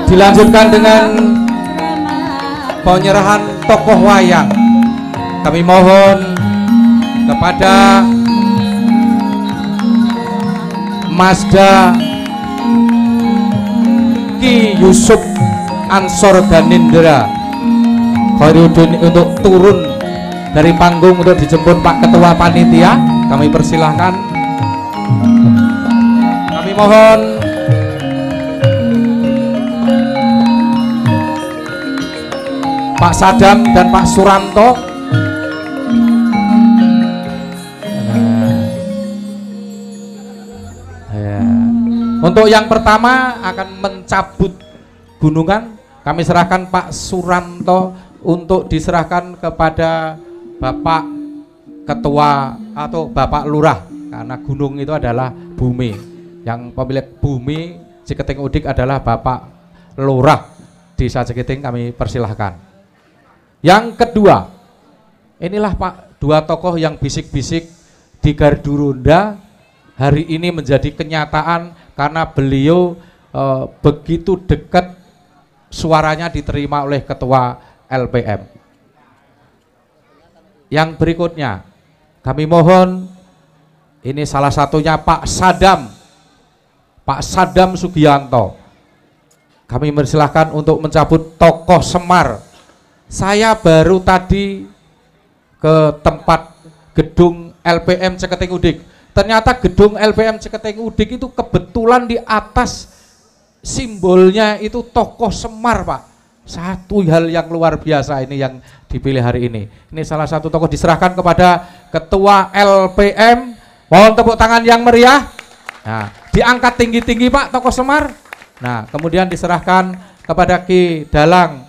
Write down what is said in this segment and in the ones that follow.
Dilanjutkan dengan penyerahan tokoh wayang. Kami mohon kepada Mazda Ki Yusuf Ansor Ganindra Khairuddin untuk turun dari panggung untuk dijemput Pak Ketua Panitia. Kami persilahkan. Kami mohon Pak Sadam dan Pak Suranto. Nah, ya. Untuk yang pertama akan mencabut gunungan, kami serahkan Pak Suranto untuk diserahkan kepada Bapak Ketua atau Bapak Lurah, karena gunung itu adalah bumi. Yang pemilik bumi Ciketing Udik adalah Bapak Lurah Desa Ciketing, kami persilahkan. Yang kedua, inilah Pak, dua tokoh yang bisik-bisik di gardu ronda hari ini menjadi kenyataan karena beliau begitu dekat suaranya diterima oleh Ketua LPM. Yang berikutnya, kami mohon ini salah satunya Pak Sadam, Pak Sadam Sugianto. Kami persilahkan untuk mencabut tokoh Semar. Saya baru tadi ke tempat gedung LPM Ciketing Udik. Ternyata gedung LPM Ciketing Udik itu kebetulan di atas simbolnya itu tokoh Semar, Pak. Satu hal yang luar biasa ini yang dipilih hari ini. Ini salah satu tokoh diserahkan kepada Ketua LPM. Mohon tepuk tangan yang meriah. Nah, diangkat tinggi-tinggi Pak tokoh Semar. Nah, kemudian diserahkan kepada Ki Dalang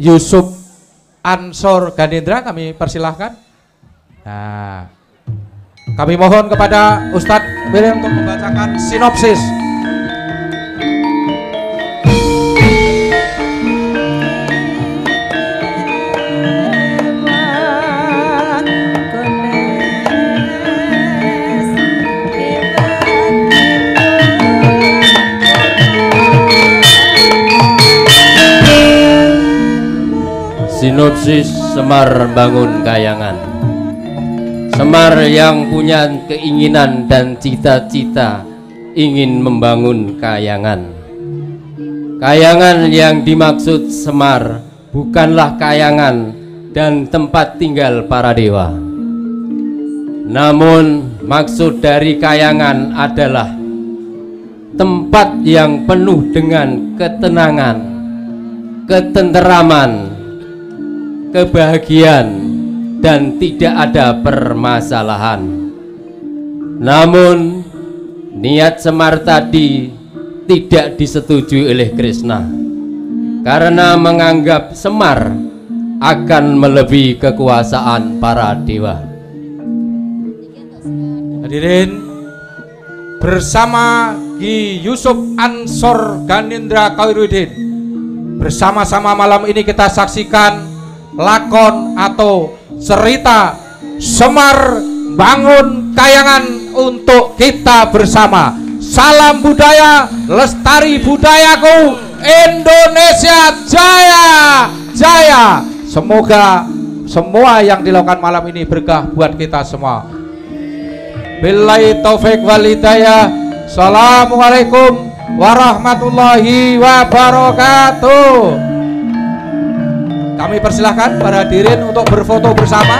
Yusuf Ansor Ganindra, kami persilahkan. Nah, kami mohon kepada Ustadz William untuk membacakan sinopsis. Sinopsis Semar Bangun Kayangan. Semar yang punya keinginan dan cita-cita ingin membangun kayangan. Kayangan yang dimaksud Semar bukanlah kayangan dan tempat tinggal para dewa. Namun maksud dari kayangan adalah tempat yang penuh dengan ketenangan, ketenteraman, kebahagiaan, dan tidak ada permasalahan. Namun niat Semar tadi tidak disetujui oleh Krishna karena menganggap Semar akan melebihi kekuasaan para dewa. Hadirin, bersama Ki Yusuf Ansor Ganindra Khairuddin, bersama-sama malam ini kita saksikan lakon atau cerita Semar Bangun Kayangan untuk kita bersama. Salam budaya, lestari budayaku, Indonesia jaya jaya. Semoga semua yang dilakukan malam ini berkah buat kita semua. Billahi taufik wal hidayah. Assalamualaikum warahmatullahi wabarakatuh. Kami persilahkan para hadirin untuk berfoto bersama.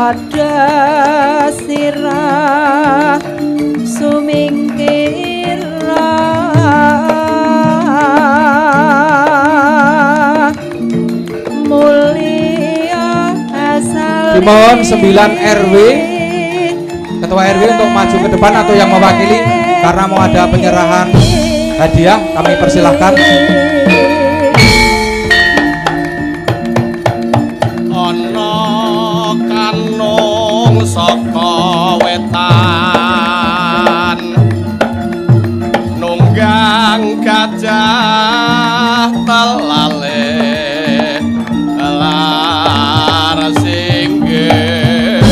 Pada sirah sumingkira mulia asal. Dimohon 9 RW, ketua RW untuk maju ke depan atau yang mewakili, karena mau ada penyerahan hadiah, kami persilahkan. Ana kanung saka wetan nunggang gajah telale lar singgih.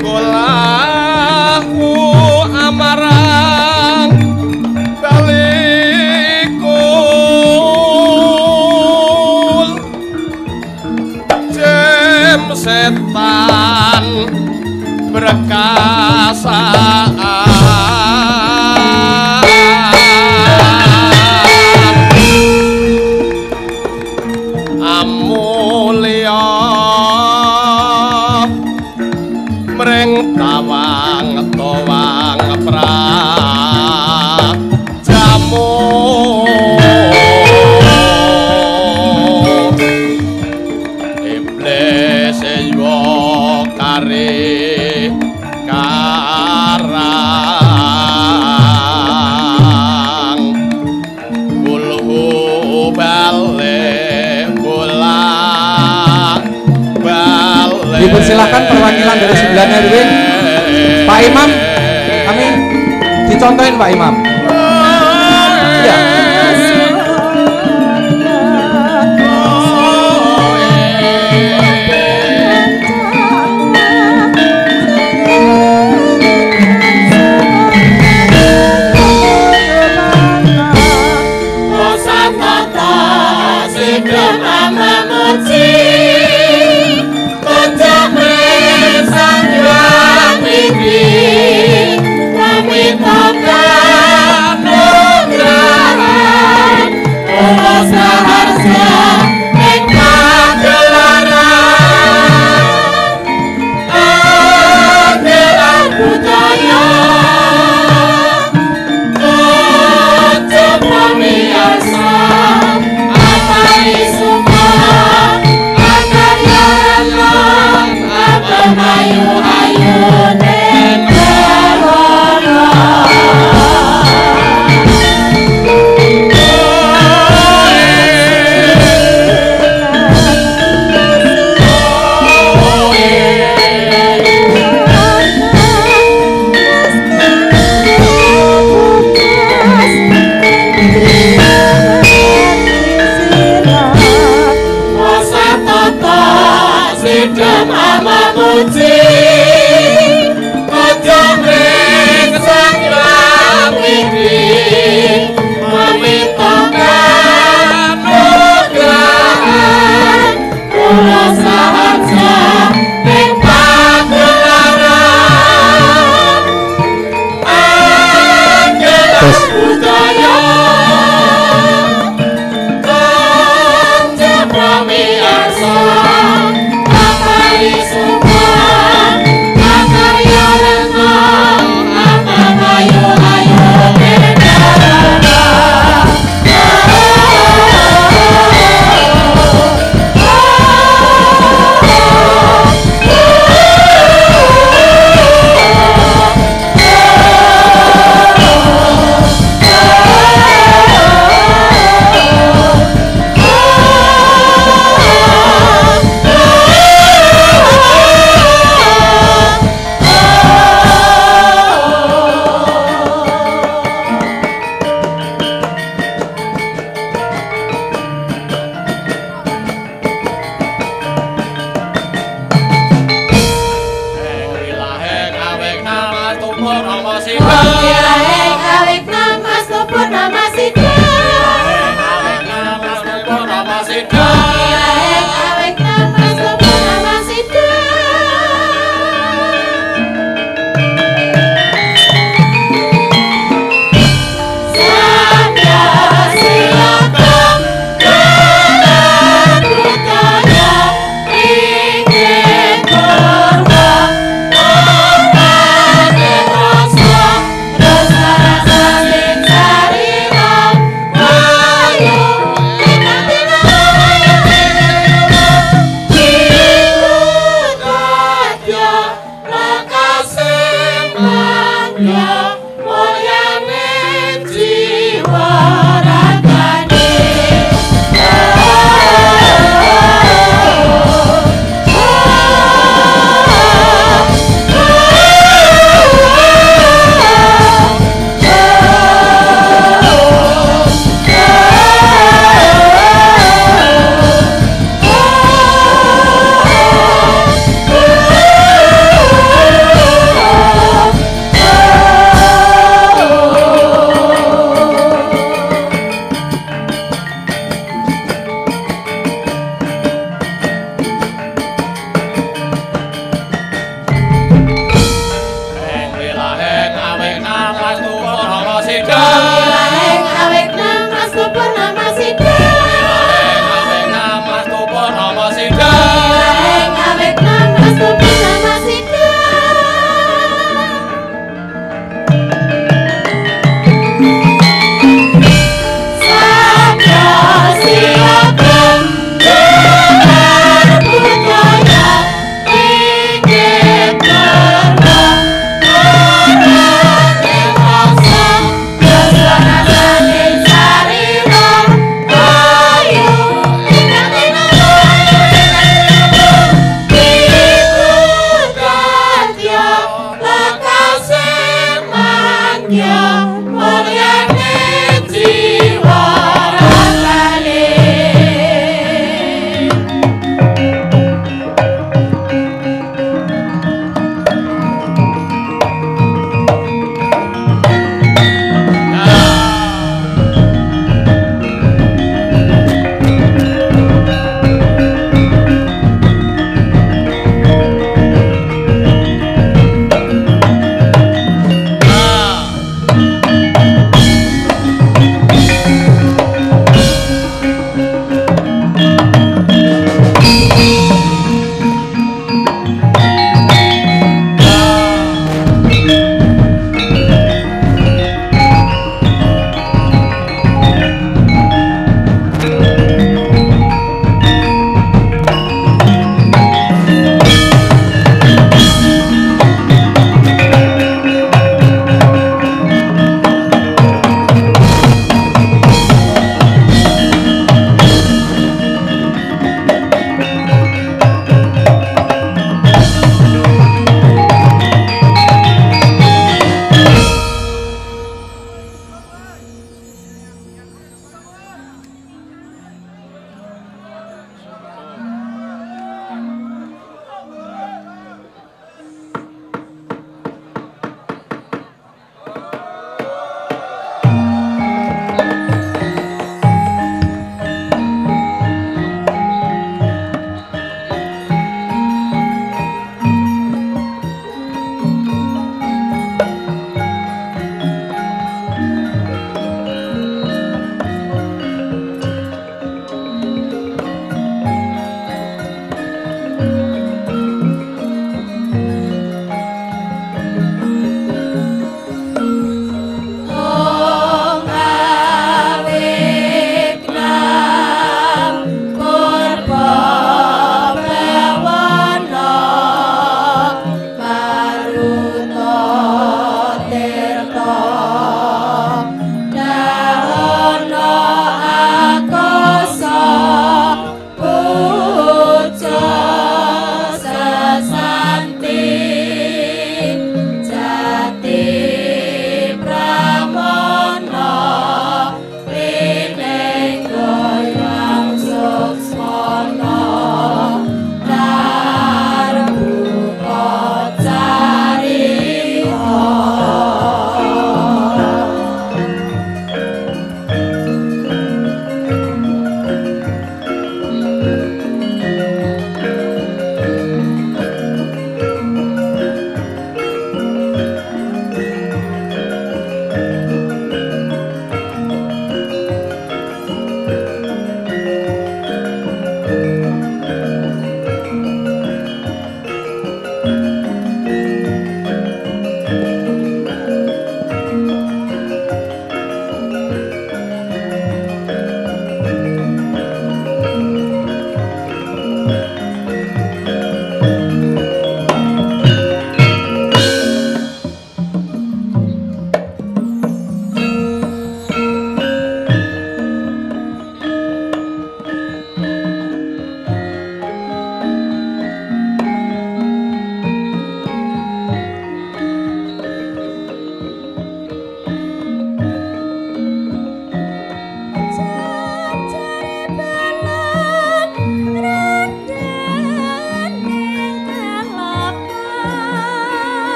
Golahu amarang balikul jem setan berkasaan amulya mring tawang towang prajamu. Iblis yo kare karang kulhu balik bolak balik. Dipersilahkan perwakilan dari 9 RW. Pak Imam, kami dicontohin Pak Imam. Iya. Terus.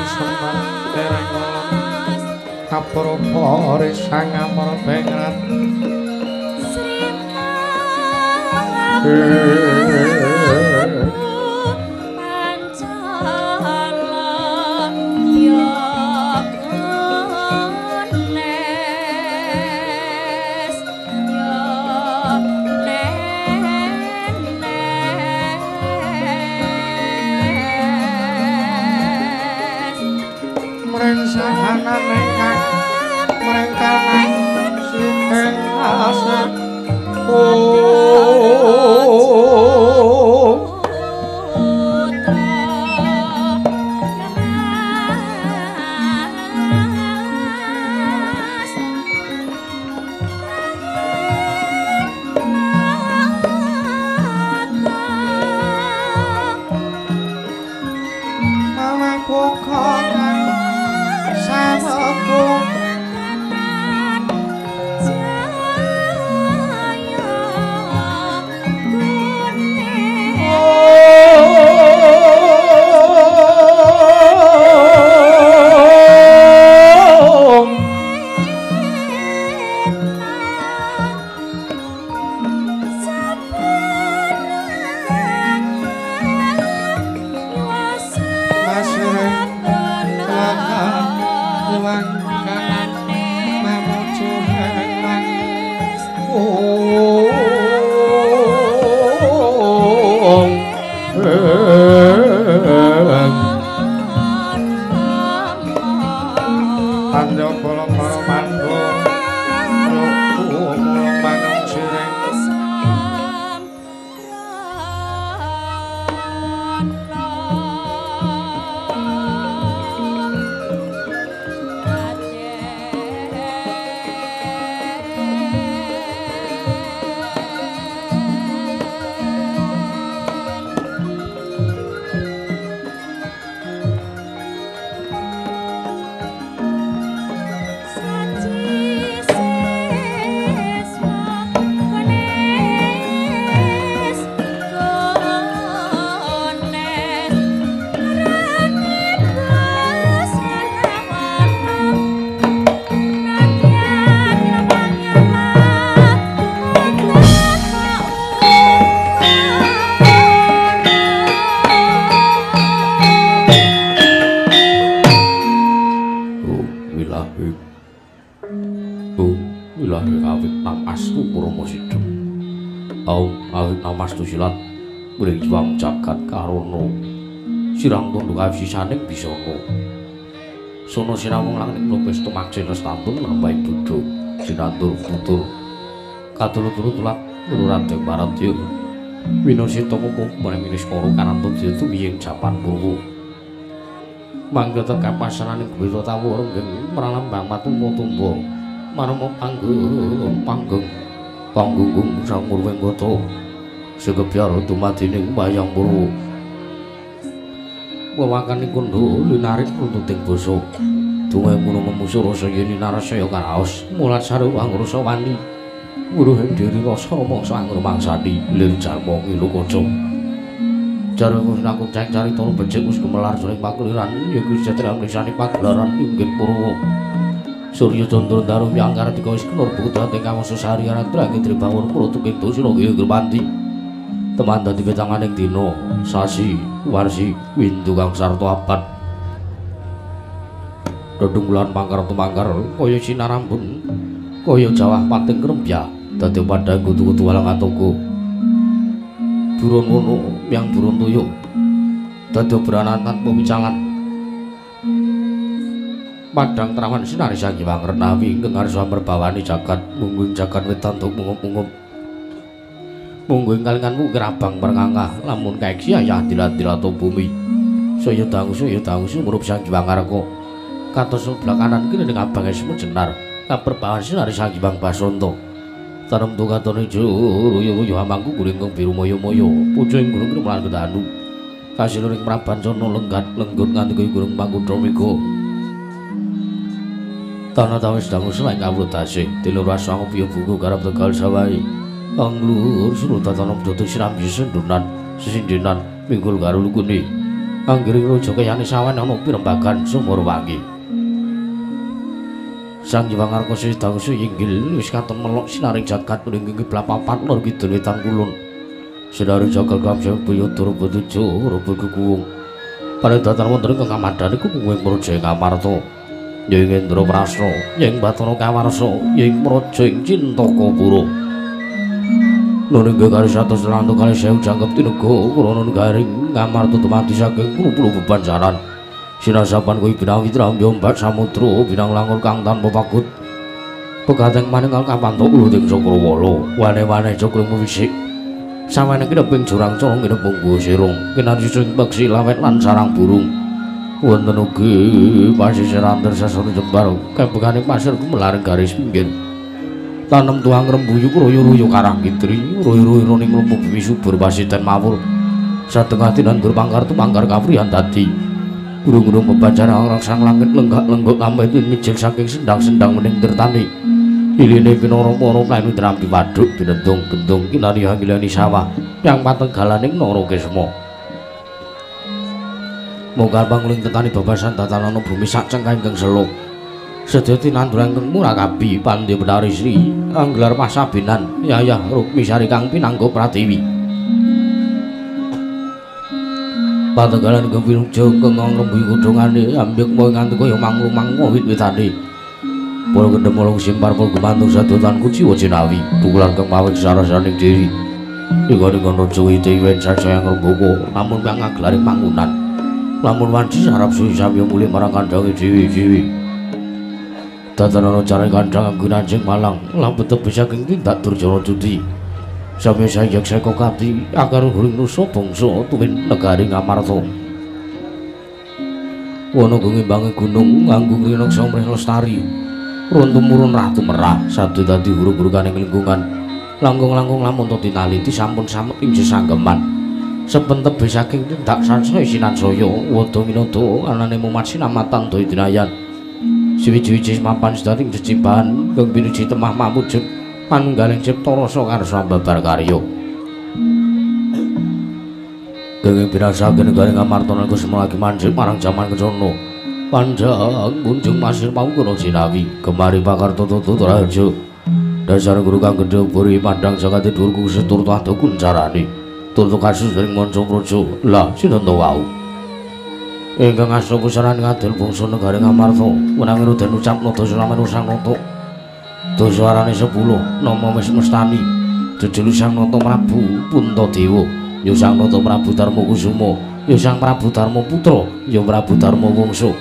Semar dereng kapurpa risang amara bengrat Sri Pancala ya Ganes ya Nenes mring sahanan ingkang mring kanan sing asih. Sisaning bisana sono sinawung langit lupis tumaksin lestantun nambahi bodho sinandur futur kadulu-dulu tulak nururadeng paradya winasita muku marang niskara karantun tumiying japan purwa mangga tekapasananing gwita tawur renggeng pralambang matumpa tumba manama panggung panggung panggunggung sang murwing kota segebyar dumadining wayang purwa wewakane kundha linarik runtuting basa dungae ngono memusuh rasa yen narasaya karaos mulat saru angrasa wani wuruhing diri rasa mangsa angrumangsani lir jalma ngilu kaca jarwa kuncang carita becik wis gumelar jroning pakuliran ya kuwi sejatine mriksani pagelaran inggih purwa surya candra daru angkara dika wis kenur buta ing kawasa sari aratra ing tribangun prutuking dosa nggih teman dadi petanganing dina sasi warsi windu kang sarta abad dedunggulan pangkar tumangkar kaya sinarambun kaya jawah pating krembya dadi padhang kutu-kutu walang atoko burun wono yang burun tuyuk dadi obranan tanpa picalan padhang trawan sinari sang Hyang Renawi ingkang ngarsa merbawani jagat mungguing jagat wetan mungup-mungup mungguing kalingan wukir abang merngangah lamun kaeksi ayah dilat-dilato bumi saya dangu murup sang Hyang Arka katos sebelah kanan kiri ning abang esmu jenar kaperbawan sinari sang Hyang Basanta tanem tukatone ijo ruyu-ruyu hamangku guring kang biru moyo-moyo pucuking gunung kemlan kedanu kasiluring prabancana lenggat lenggut nganti kaya gunung Mangkutha Mega tanah tawis dangu selain kawula tasih tilur asang piye buku garap Tegal sawahe anglur suruh tatanom dodo sirambi sendunan sesindenan minggul karo lukune Anggiring raja kayane sawan ana pirembagan sumur wangi. Sang Hyang Ngarka Sidangsu inggil wis katon melok sinaring jagat mringking kiblat papat lor kidul wetan kulon. Sinaring jagat kamsya buyut rebut tujuh rebut kekuwung. Paring datan wonten ing kamadhan iku kuwing praja ing Amarta. Ya ing Indraprasta, ya ing Bathara Kawarsa, ya ing praja ing Cintakapura. Nuning garis 142.000 jangkep tinega krana garing Ngamarta dumadi saking puluh bebanjaran. Sinasapan kuwi binawi trambi ombak samudra binang langur kang tanpa pagut. Pegateng manunggal kapantuk uluting Cakrawala, wane-wane cakra wisik. Sawane kineping jurang cara kinepung sirung, kinarsi sing peksi lawet lan sarang burung. Wonten ugi pasisir antar sasana jembar, kebekane pasir gumelaring garis pinggir. Tanem tuang rembuyu royo-royo karang kitri, royo-royo ning lumpung bumi subur pasiten mawur. Satengah tinandur pangkar tumangkar kawrihan dadi. Gunung-gunung bebanjaran raksang langit lenggak-lenggok tambah itu mijil saking sendang-sendang mening tirtani. Iline kinara para planu drambi waduk binendung-bendung kinari hanggilani sawah yang pategalaning Narakesma. Mongkar panguling tetani babasan tatanana bumi sak cengkah ingkang selo. Sedaya tinandur ingkang murakabi pandhe Benari Sri anggelar pasabenan Yayah Rukmisari kang pinangga pratiwi. Pategalan kepiluja kengong rembuyu kudungane ambek moe nganti kaya manglumang wit-witane. Para kendhem simpar para gumantung sadotan kuciwa jinawi pukulan kang mawik sarasaning diri. Inggon-inggon raja ite yen sansaya ngrembaka lamun kang ngagelaring mangunan. Lamun wanci sarap suwi samya mulih marang kandhange dhewe-dhewe. Datanana carane kandhang anggun anjing malang lan betep saking tindak durjana judi. Samya sayek seka kati akar huring nusa bangsa tuwin negari Ngamarta. Wana ngimbangi gunung nganggo ngrinaksa mrih lestari. Run tumurun ratu merah sadu dadi hurug-huruganing lingkungan. Langkung-langkung lamun to tinaliti sampun samet ing sesanggeman. Sepentebe saking tindak sansaya sinansaya wada minada anane mumat sinamatan daya dinayan. Siwiji-wiji mapan sedating jejimbahan kang pinuji temah mamujud manunggaling cipta rasa karsa babar karya. Genging binasa negara Ngamarta nalika semua lagi manjing marang jaman kencana. Panjang kunjung pasir pangkara jinawi gemari pakar tutu raja. Dasar guru kang gedhe buri pandang jagat dhuwur kusetur ado kuncarane. Turtu kasus ing manca praja. Lah sinten to wau? Ingkang asta pusaran ngadil bangsa negara Ngamarta wenang den ucap nada sulamen usang nata. Dasa arane 10 nama wis mestani. Jejulu Sang Nata Prabu Puntadewa, ya Sang Nata Prabu Darma Kusuma, ya Sang Prabu Darma Putra, ya Prabu Darma Wangsa.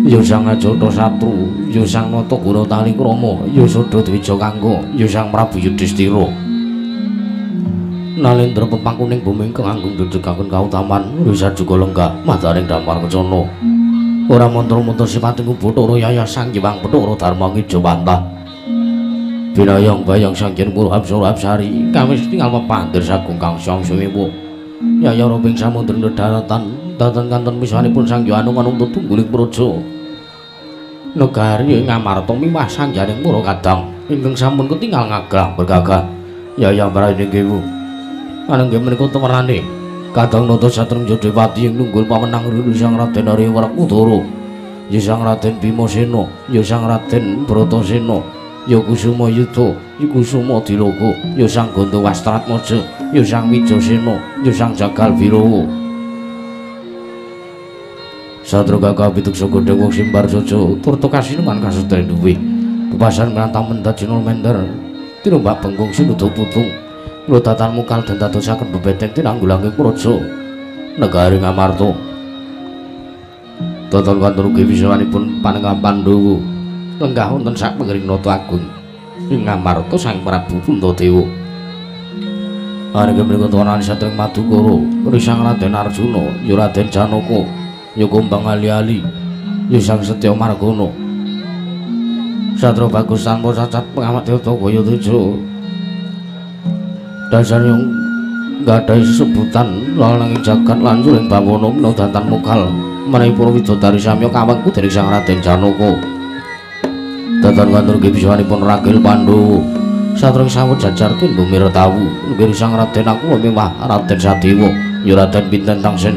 Ya Sang Ajata Satru, ya Sang Nata Guna Talikrama, ya Sada Dwija Kangga, ya Sang Prabu Yudhistira. Nalendra pepangkuning bumi ingkang anggung dedegaken kautaman risa juga lenggah madaring damar kencana. Ora mantra-mantra sipating Bathara Yayah Sang Hyang Bathara Darma Ngijawantah. Binayang bayang Sang Hyang Pura Apsara Apsari kawis tinggal pepandir sagung kang sang sewu. Yayah roping samudra daratan datan kanten pisanipun Sang Hyang Anung tetungguling praja. Negari Ngamarta miwah Sang Hyang Pura Kadang ingkang sampun ketinggal ngagrah bergagah. Yayah Prayoga Dewu. Anangge menika temerane Kadang Nata Satrang Jodepati ing nunggul pamenang Sang Raden Arya Werkudara, ya Sang Raden Bimasena, ya Sang Raden Bratasena, ya Kusuma Yuda, ya Kusuma Diloka, ya Sang Gandawastratmaja, ya Sang Wijasena, ya Sang Jagal Birawa. Satra gagah pituksa godhong wong simbar jaja turta kasineman kasetren duwe. Bebasan mrantah mendat jinul mender tinumbak bengkung sinuda putung. Lodatan mukal den dadosaken bebeteng tinanggulangi praja negari Ngamarta. Toton kantor ugi wisawanipun panengah Pandhawa lenggah wonten sak pengering nata agung ing Ngamarta Sang Prabu Puntadewa. Arep menika tuwanan satring Madukara, Sang Raden Arjuna, ya Raden Janaka, ya Kumbang Ali-ali, ya Sang Setya Margana. Satra bagus tanpa cacat pengamat tirta kaya teja. Dasar yang nggadahi sesebutan lananging jagat lan suring bawana menawa datan mokal menawi para widodari samya kawengku dening Sang Raden Janaka. Datan kantor nggih bisawanipun ragil Pandhawa satring sawut jajar tumbung mirtawu nggih Sang Raden aku miwah Raden Sadewa ya Raden Pinten Tangsen.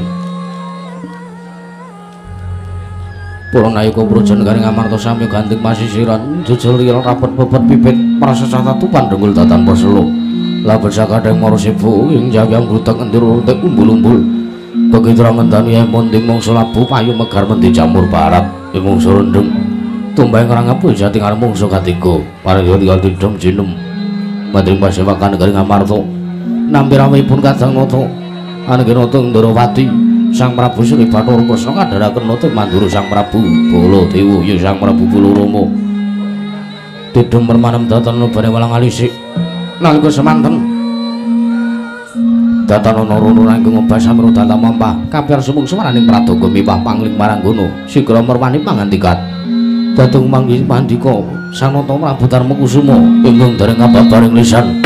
Para nayaka praja negari Ngamarta sami ganting pasisiran jejel riyal rapet pepet pipit prasasah tatu pandhenggul datan paselo. Labet sakadeng mara sibu ing jawyang brutek endir urtek umbul-umbul. Kekitra ngendani monding mangsa labu payu megar mendi jamur barat ing mangsa rendheng. Tumbang ngrangep jati ngarep mangsa katiga. Parangga tinggal tidhem jinem. Mandring pasewakan negari Ngamarta. Nampi rawuhipun Kadang Nata anggena Ndrawati Sang Prabu Sri Bathara Kresna kandharaken nata mandura Sang Prabu Baladewa ya Sang Prabu Balarama. Tidhem permanem datan bare walang alisik nalika semanten datan ana rono langkung obah samro datan mampah kapyar sumung sumaraning pradoga miwah pangling maranggana sigra merwani pangantikat dadung manggih mandika Sang Nata Prabu Darma Kusuma ingkang dereng kababaring lisan.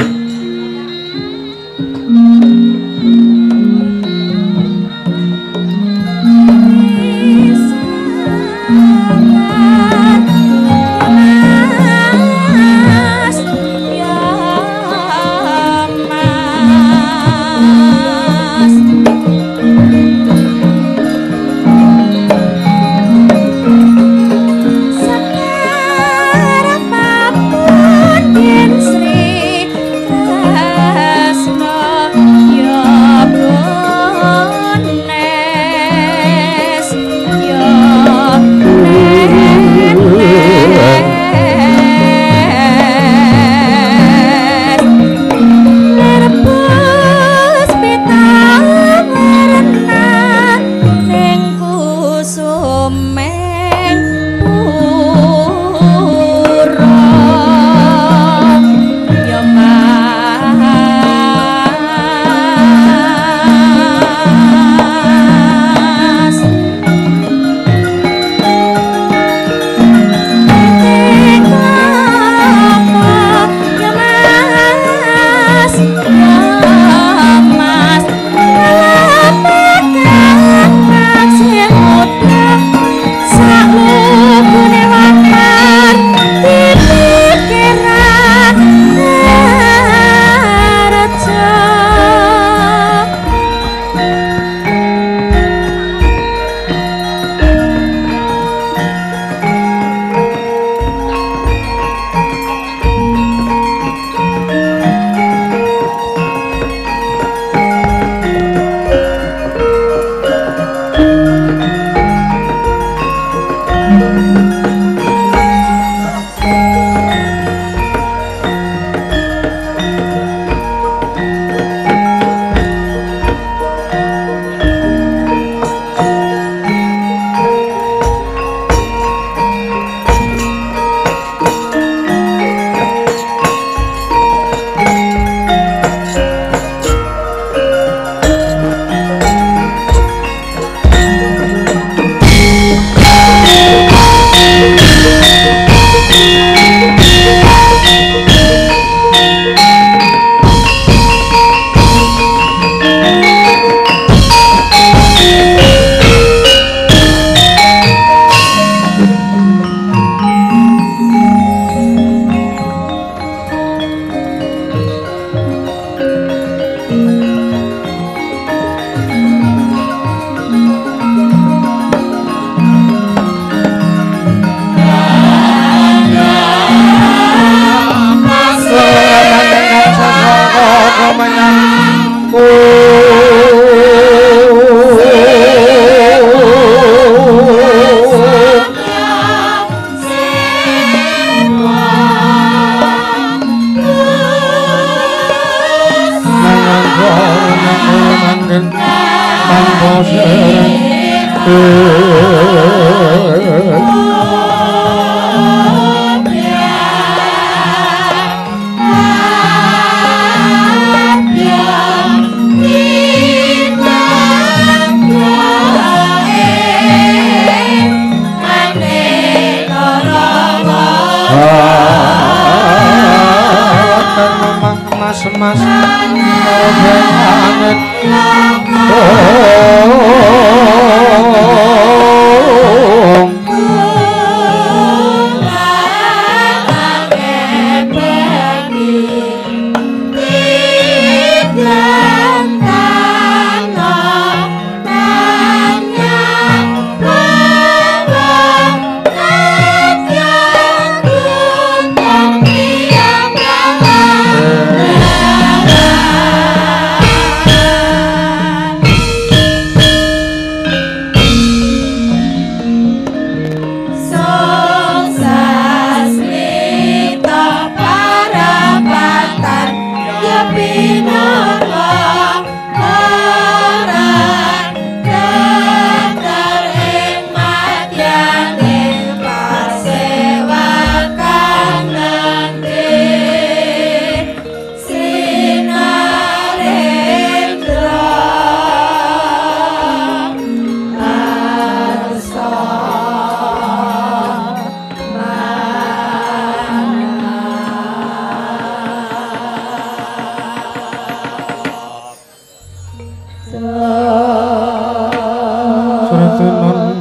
Sretinon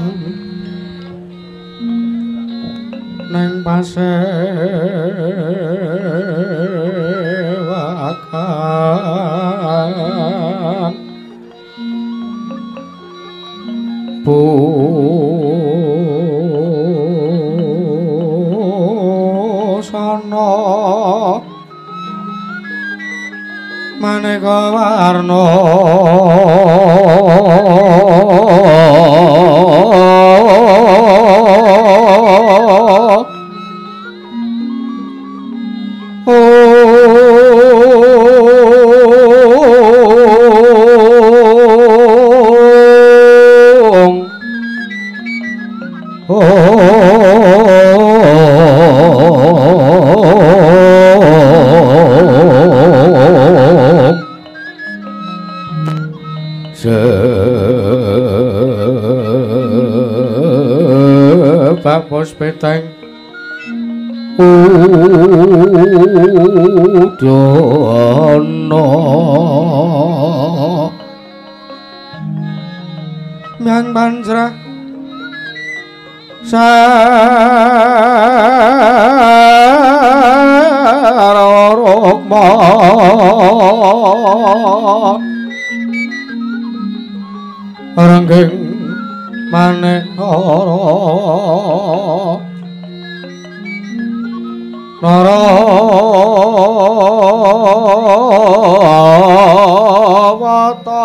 neng pasewakan busana maneka warna Sebab peteng udana myang panjra sararukma ranggeng manekara narawata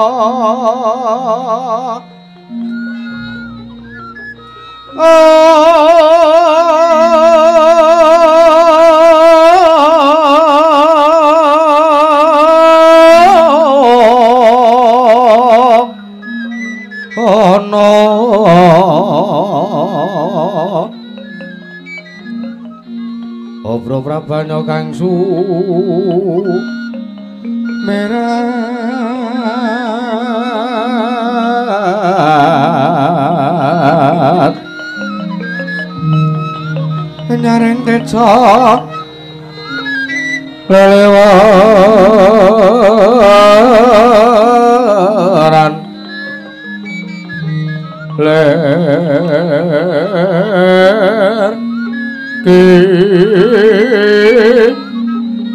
ana Obro prabanya kang sumerat nyaring teja lelewaran ler ki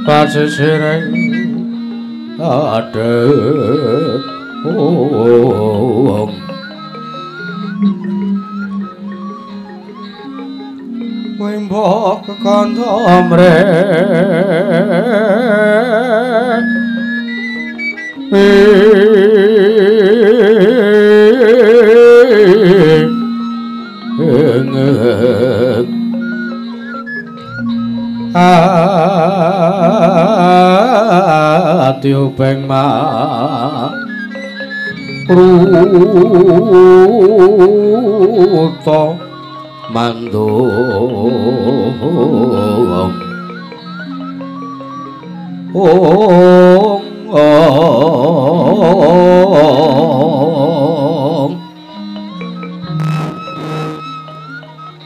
pasisiring adeg wong wembok kekandha mrek ati ubeng ma ruta mandung ong ong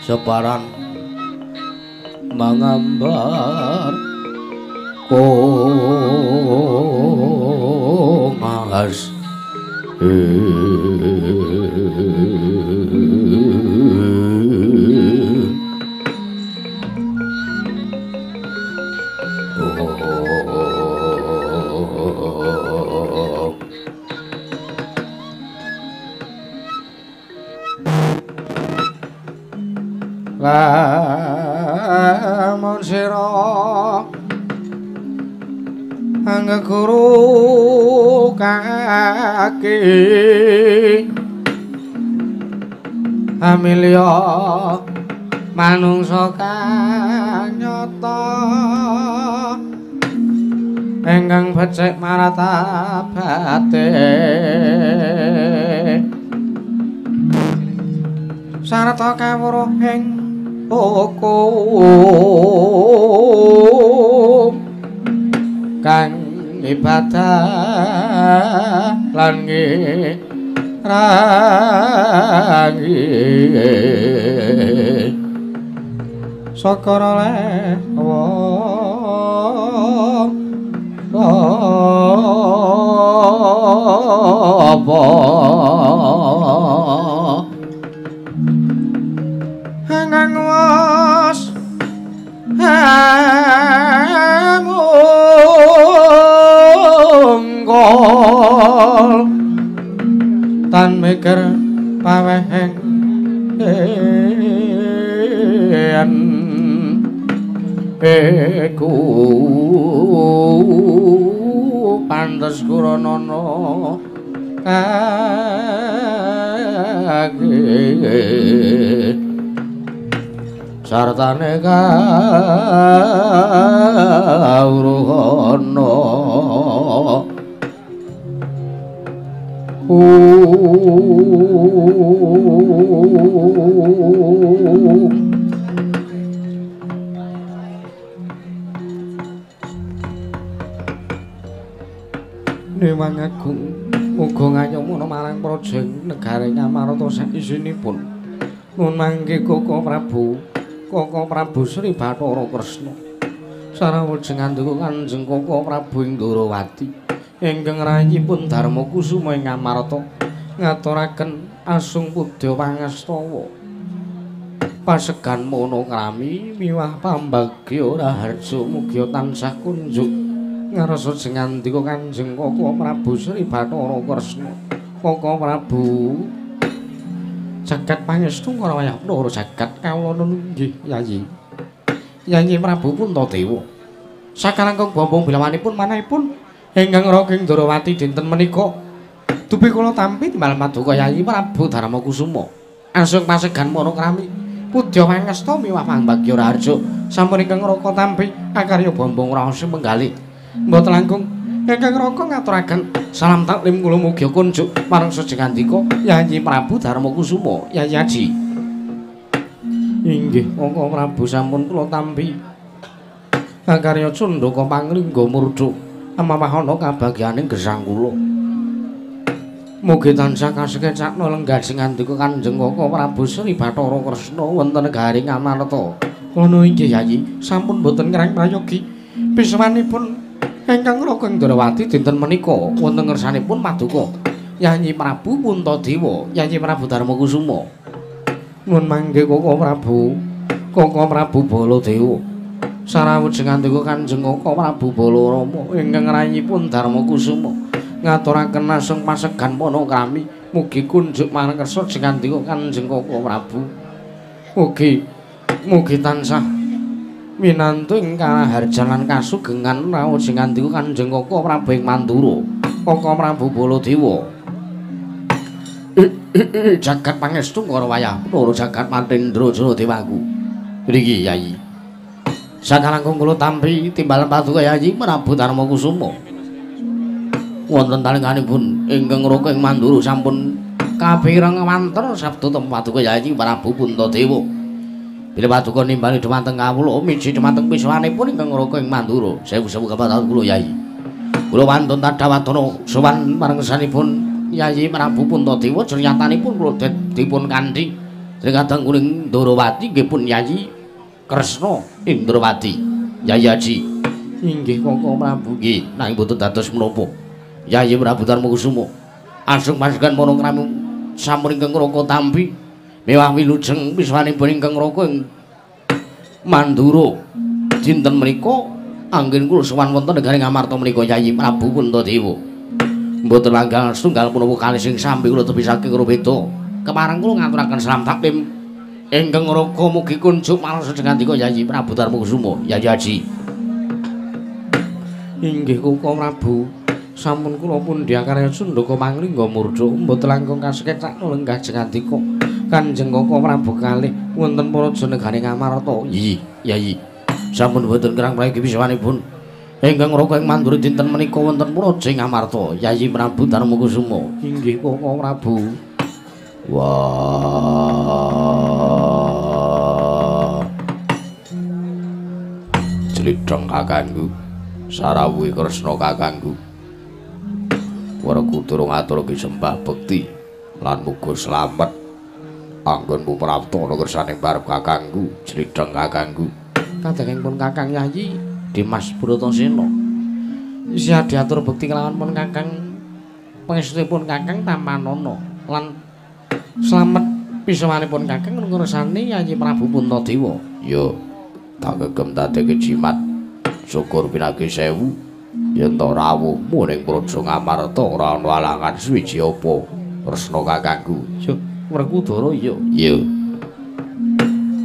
separang mangambar kongas lamun sira angguru kaki amilya manungsa kang nyata ingkang becik martabate sarta kawruhing hukum kang ibadah lan ngirangi syukur oleh wong Apa ingkang wos mungkol tan mikir paweheng iku pantes kuranana kaget sartane kawruhana. Newang agung muga ngayomana marang praja negara Ngamarta sakisinipun. Nun mangke Koko Prabu, Koko Prabu Sri Bathara Kresna. Sarawujeng andhuka Kanjeng Koko Prabu ing Ndorowati ingkang rayipun Darma Kusuma ing Ngamarta ngaturaken asung pudya pangastawa. Pasegan monokrami miwah pambagya raharja mugia tansah kunjuk ngarsa jengandika Kanjeng Koko Prabu Sri Bathara Kresna. Koko Prabu jagat pangestu karo wayah loro jagat kawula nun nggih Yayi. Yayi Prabu Puntadewa. Sakalangkung bombong bilawanipun manahipun ingkang raka ing Ndorowati dinten menika dupi kula tampi timbal paduka Yayi Prabu Darma Kusuma. Asung pasegan monokrami pudya pangesta miwah pambagya raharja sampun ingkang raka tampi akarya bombong raos menggalih. Mboten langkung ingkang raka ngaturaken salam taklim kula mugi kunjuk marang sejengandika Yayi Prabu Darma Kusuma Yayi Aji. Inggih Koko Prabu sampun kula tampi akarya cundaka panglingga murda amawahana kabagyaning gesang kula. Mugi tansah kasekecakna lenggah sing ngandika Kanjeng Koko Prabu Sri Bathara Kresna wonten negari Ngamarta. Kono inggih Yayi sampun boten ngrang prayogi piswanipun ingkang raka ing Ndorowati dinten menika wonten ngersanipun paduka Yayi Prabu Puntadewa, Yayi Prabu Darma Kusuma. Nuwun mangke Koko Prabu, Koko Prabu Baladewa. Sarawujeng andika Kanjeng Koko Prabu Balarama ingkang rayipun Darma Kusuma ngaturaken asung pasegan panakrami mugi kunjuk marang kersa jengandika Kanjeng Koko Prabu. Mugi mugi tansah minantu ing karaharjan lan kasugengan rawuh jengandika Kanjeng Koko Prabu ing Mandura. Koko Prabu Baladewa. Jagat pangestu karo wayah loro jagat Matendra Jana Dewaku. Mriki Yayi. Sakalangkung kula tampi timbalan paduka Yayi Prabu Darma Kusuma. Wonten talinganipun ingkang raka ing Mandura sampun kapireng wanter sabda paduka Yayi Prabu Puntadewa. Bilih paduka nimbali dhumateng kawula miji dhumateng piswanipun ingkang raka ing Mandura. Sewu-sewu kapatan kula Yayi. Kula wantun tadhawadana sowan marang ngersanipun Yayi Prabu Puntadewa jernyatanipun kula dipun kanthi sing kuning Ndorowati nggih pun Yayi Kresna ing Ndorowati. Yayi Aji. Inggih Koko Prabu nggih nanging boten dados menapa. Yayi Prabu Darma Kusuma asung pasukan monokrami sampun ingkang raka tampi mewah wilujeng piswanipun ingkang raka ing Mandura. Dinten menika anggen kula sowan wonten negari Ngamarta menika Yayi Prabu Puntadewa. Mboten langgal setunggal punapa kalih sing sambi kula tebi saking Rubeda. Kepareng kula ngaturaken salam taklim ingkang raka mugi kunjuk marang sejengandika Yayi Prabu Darma Kusuma Yayi Aji. Inggih Koko Prabu sampun kula pundi akarya cundaka panglingga murda mboten langkung kasekecakna lenggah jengandika Kanjeng Koko Prabu kalih wonten praja negari Ngamarta. Iya Yayi sampun boten kerang prayogi piswanipun ingkang raka ing Mandura dinten menika wonten praja ing Ngamarta Yayi Prabu Darma Kusuma. Inggih Koko Prabu. Wah Jlidheng kakangku sarawuhi Kresna kakangku. Werku durung aturake sembah bekti lan muga slamet anggonmu prapta ana kersaning parep kakangku jlidheng kakangku. Kadangipun Kakang Yayi Dimas Bratasena isih diatur bekti kelawan pun Kakang Pangestunipun Kakang tampanana lan slamet pisawanipun Kakang ngresani Yayi Prabu Puntadewa. Ya, tak gegem dadeke jimat. Syukur pinagi sewu yen to rawuhmu ning Praja Ngamarta ora ana alangan suwiji apa. Kresna kakangku. Yo, Werkudara iya. Iya.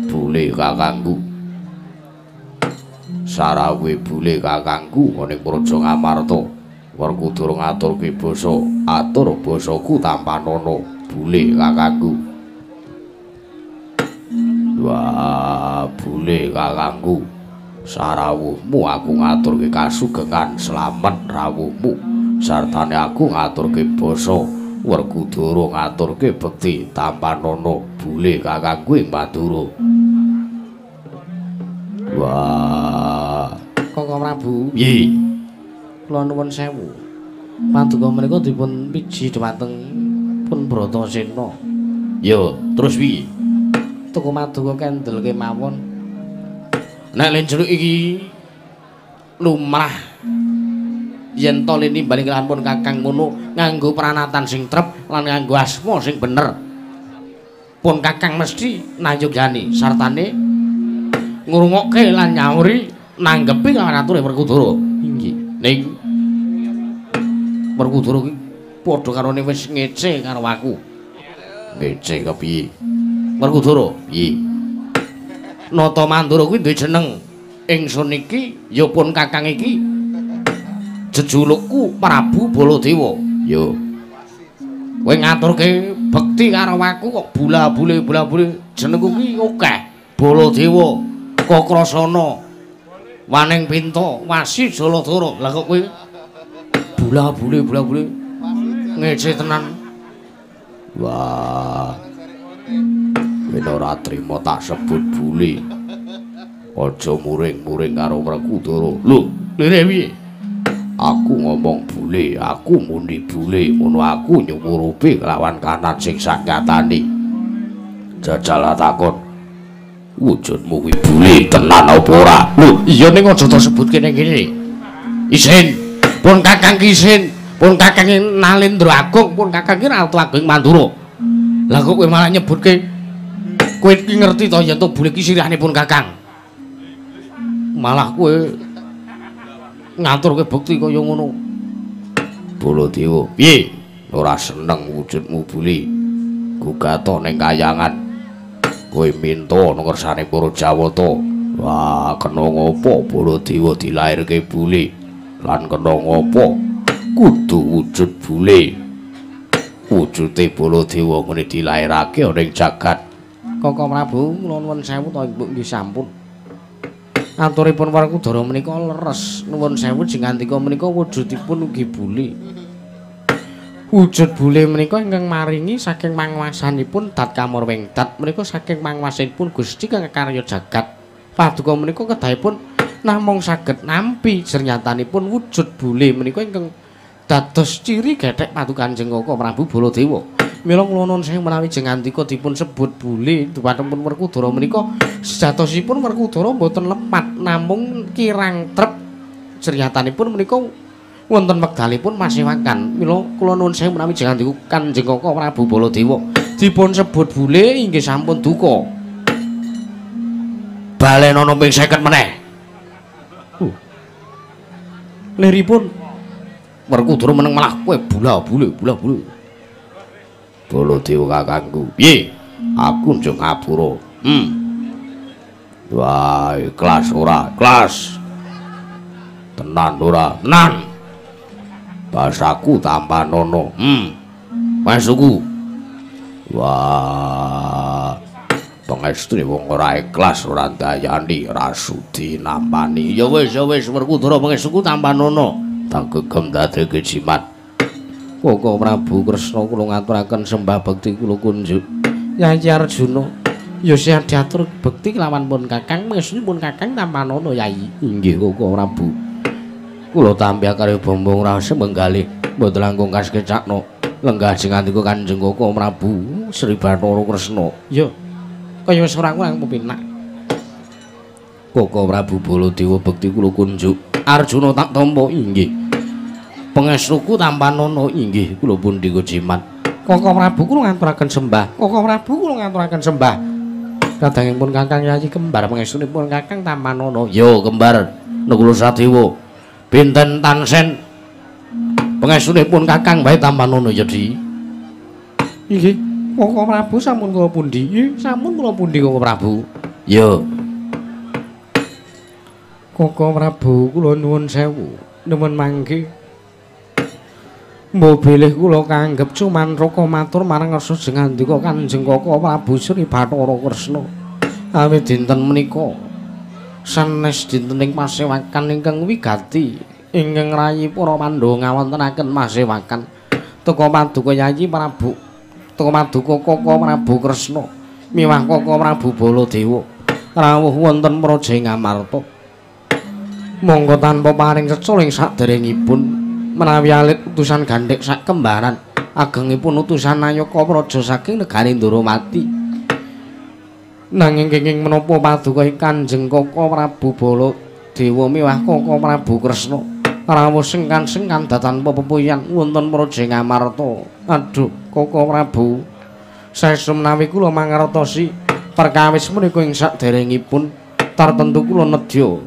Bule kakangku. Sarawe bule kakangku ning Praja Ngamarta. Werkudara ngaturke basa, atur basaku tampanana bule kakangku. Wah, bule kakangku. Sarawuhmu aku ngaturke kasugengan slamet rawuhmu. Sartane aku ngaturke basa, Werkudara ngaturke bekti tampanana bule kakangku ing Madura. Wah, Kakang Prabu. Piye? Kula nuwun sewu. Paduka menika dipun piji dhumateng pun Bratasena. Ya, terus piye? Tuku maduka kendel kemawon. Nek lenceluk iki lumrah yen to linimbali pun Kakang ngono nganggo pranatan sing trep lan nganggo asma sing bener. Pun Kakang mesti nayogani sartane ngrungokke lan nyauri nanggepi lan ature Werkudara. Inggih. Ning Werkudara ki padha karone wis ngece karo aku. Ngece kepiye? Werkudara, piye? Nata Mandura kuwi duwe jeneng. Ingsun iki ya pun Kakang iki jejulukku Prabu Baladewa. Ya. Kowe ngaturke bekti karo aku kok bula-bule bula-bule jenengku ki akeh. Baladewa, Kakrasana, Waning Pinta, Wasi Jaladara. Lah kok kowe bula-bule bula-bule ngece tenan. Wah. Yen ora trima tak sebut bule. Aja muring-muring karo Werkudara. Lho, lire piye? Aku ngomong bule, aku muni bule, ngono aku nyumurupi kelawan kanan sing sanyatane. Jajal takon. Wujudmu kuwi bule tenan apa ora? Lho, iya ning aja tak sebutke ning kene. Isin, pun Kakang ki isin, pun Kakang Nalendra Agung, pun Kakang ki Ratu Agung Mandura. Lah kok kowe malah nyebutke kowe iki ngerti to yen to bule ki sirahne pun Kakang. Malah kowe ngaturke bekti kaya ngono. Baladewa, piye? Ora seneng wujudmu bule. Gugato ning kayangan. Kowe minta nang ngersane para Jawata. Wah, kena ngopo Baladewa dilairke bule? Lan kena ngopo kudu wujud bule? Wujude Baladewa ngene dilairake ning jagat. Kakang Prabu, kula nuwun sewu to Ibu nggih sampun. Aturipun Werkudara menika leres. Nuwun sewu jengandika menika wujudipun ugi bule. Wujud bule menika ingkang maringi saking manguwasanipun Dat Kamurwing Dat menika saking manguwasanipun Gusti kang karya jagat. Paduka menika kedahipun namung saged nampi jernyatanipun wujud bule menika ingkang dados ciri gethek paduka Kanjeng Kaka Prabu Baladewa. Mila kula nuwun sewu menawi jengandika dipun sebut bule dumateng Werkudara menika sejatosipun Werkudara mboten lepat namung kirang trep jernyatanipun menika wonten wekdalipun masewakan. Mila kula nuwun sewu menawi jengandika Kanjeng Kaka Prabu Baladewa dipun sebut bule inggih sampun duka. Balenono ping 50 meneh. Liripun Werkudara meneng malah kowe bula-bule bula-bule. Baladewa kakangku, piye? Aku njuk ngapura. Wah, ikhlas ora? Ikhlas. Tenan ora? Tenan. Basaku tampanana. Masuku. Wah. Pengestri wong ora ikhlas ora ndayani, ora sudi nampani. Ya wis, ya wis Werkudara pangestuku tampanana. Tak gegem dadeke jimat. Kaka Prabu Kresna kula ngaturaken sembah bekti kula kunjuk. Yayi Arjuna, ya siap diatur bekti kelawan pun Kakang, pun Kakang tampanana Yayi. Inggih Kaka Prabu. Kula tampi akarya bombong rasa menggalih mboten langkung kasekecakno lenggah jengandika Kanjeng Kaka Prabu Sri Bathara Kresna. Ya, kaya wis ora kurang pepinak. Kaka Prabu Baladewa bekti kula kunjuk. Arjuna tak tampa. Inggih. Pangestuku tampanono inggih kula pundi jimat. Koko Prabu kula ngaturaken sembah. Koko Prabu kula ngaturaken sembah. Kadangipun Kakang Yayi kembar pangestunipun Kakang tampanono. Yo kembar Nakula Sadewa. Pinten tansen pangestunipun Kakang bae tampanono ya Di. Inggih, Koko Prabu sampun kula pundi? Nggih, sampun kula pundi Koko Prabu. Yo. Koko Prabu kula nuwun sewu, nuwun mangke. Mbok bilih kula kanggep cumanraka matur marang ngersa jengandika Kanjeng Koko Prabu Sri Bathara Kresna. Awit dinten menika sanes dintening pasewakan ingkang wigati ingkang rayi para Pandhawa ngawontenaken pasewakan teka paduka Yayi Prabu, teka paduka Koko Prabu Kresna miwah Koko Prabu Baladewa rawuh wonten Praja Ngamarta. Monggo tanpa paring seca ing saderengipun menawi alit utusan gandhek sak kembaran agengipun utusan Nayaka Praja saking negari Ndorowati. Nanging kenging menapa paduka Kanjeng Koko Prabu Baladewa miwah Koko Prabu Kresna rawuh sengkan-sengkan tanpa pepuyan wonten Praja Ngamarta. Aduh Koko Prabu, saestu menawi kula mangertosi perkawis menika ing saderengipun tartentu kula nedya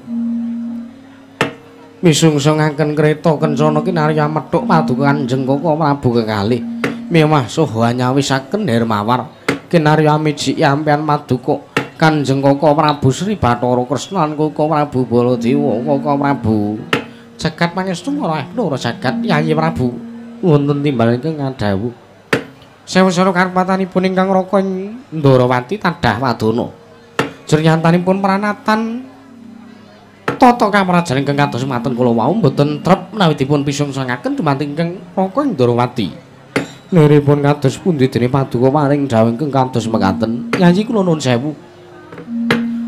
misungsungaken kreta kencana kinarya methuk paduka Kanjeng Koko Prabu kekalih miwah saha nyawisaken hermawar kinarya mijiki ampeyan paduka Kanjeng Koko Prabu Sri Bathara Kresna lan Koko Prabu Baladewa. Koko Prabu jagat pangestu ora ora jagat Yayi Prabu wonten timbal ingkang ngadhawuh sewu-sewu karepatanipun ingkang raka Ndorowati tadah wadana jernyantanipun pranatan tata kamrajan ingkang kados maten kula wau mboten trep menawi dipun pisungsungaken dumateng ingkang raka Ndorowati. Liripun kados pundi dene paduka paring dawuh ingkang kados mekaten. Yayi kula nuwun sewu.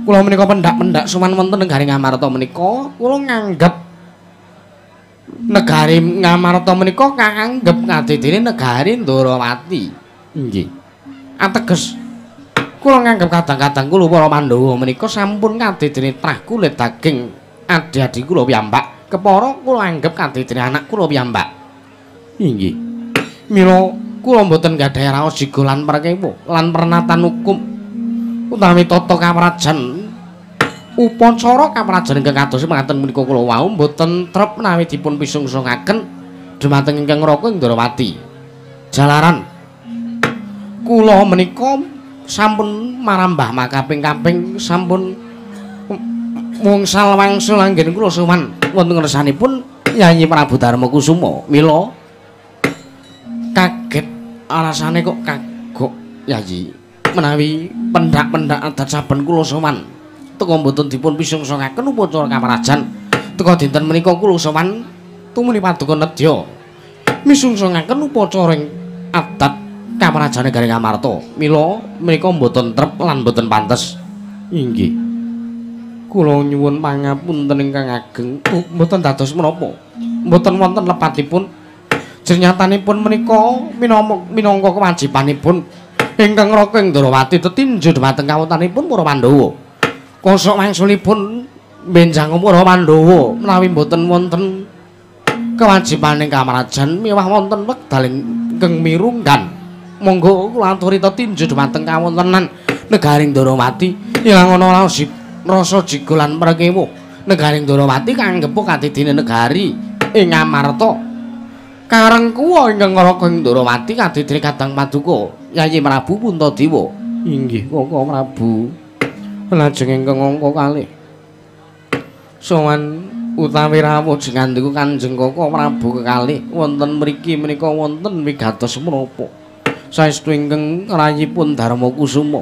Kula menika pendak-pendak sowan wonten negari Ngamarta menika kula nganggep negari Ngamarta menika kaanggep kadidene negari Ndorowati. Inggih. Ateges kula nganggep kadang-kadang kula para Pandhawa menika sampun kadidene trah kulit daging adi-adi kula piyambak. Kepara kula anggep kadidene anak kula piyambak. Inggih. Mila kula mboten gadhahi raos jiga lan perkewa lan pernatan hukum utawi tata kamrajan upacara kamrajan ingkang kados mekaten menika kula wau mboten trep menawi dipun pisungsungaken dumateng ingkang raka Ndorowati. Jalaran kula menika sampun marambah makaping-kaping sampun mungsal wangsul anggen kula sowan wonten ngersanipun Yayi Prabu Darma Kusuma. Mila kaget alasane kok kagok Yayi menawi pendak-pendak adat saben kula sowan teka mboten dipun pisungsungaken upacara kamrajan teka dinten menika kula sowan tumuli paduka nedya misungsungaken upacara adat kamrajane negari Ngamarta. Mila menika mboten trep lan mboten pantes. Inggih. Kula nyuwun pangapunten ingkang ageng. Mboten dados menapa. Mboten wonten lepatipun. Jernyatanipun menika minangka kewajibanipun ingkang raka ing Ndorowati tetinju dhumateng kawontenanipun para Pandhawa. Kosok wangsulipun benjang para Pandhawa menawi mboten wonten kewajibaning kamrajan miwah wonten wekdal ingkang mirunggan. Monggo kula aturi tetinju dhumateng kawontenan negari Ndorowati ilang ana rasa jiga lan prekewuh. Negari Ndorowati kanggep kadidene negari ing Ngamarta. Kareng kuwa ingkang raka Ndorowati kadidene kadang paduka Yayi Prabu Puntadewa. Inggih Koko Prabu. Lajeng ingkang angka kalih sowan utawi rawuh jengandika Kanjeng Koko Prabu kekalih wonten mriki menika wonten wigatos menapa? Saestu ingkang rayipun Darma Kusuma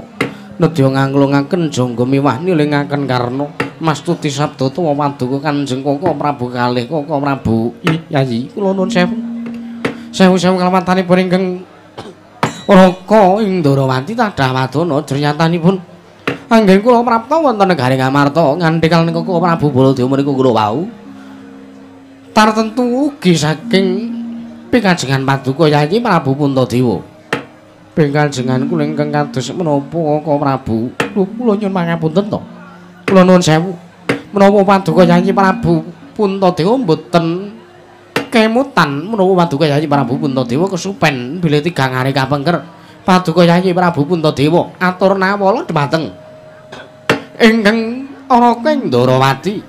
nedya nganglungaken jangga miwah nilingaken karna mastuti sabda tuwa paduka Kanjeng Koko Prabu kalih. Koko Prabu Yayi kula nuwun sewu. Sewu-sewu kalewatanipun ingkang raka ing Ndorowati tadah wadana jernyatanipun anggen kula prapta wonten negari Ngamarta nganthi kaliyan Koko Prabu Baladewa menika kula wau tartentu ugi saking pikajengan paduka Yayi Prabu Puntadewa. Pikajengan kula ingkang kados menapa Koko Prabu? Lho kula nyuwun pangapunten to. Kula nuwun sewu. Menapa paduka Yayi Prabu Puntadewa mboten Kemutan menawa Paduka Yayi Prabu Puntadewa kesupen bilih tigang hari kapengker. Paduka Yayi Prabu Puntadewa atur nawala dhumateng ingkang Raka ing Ndarawati.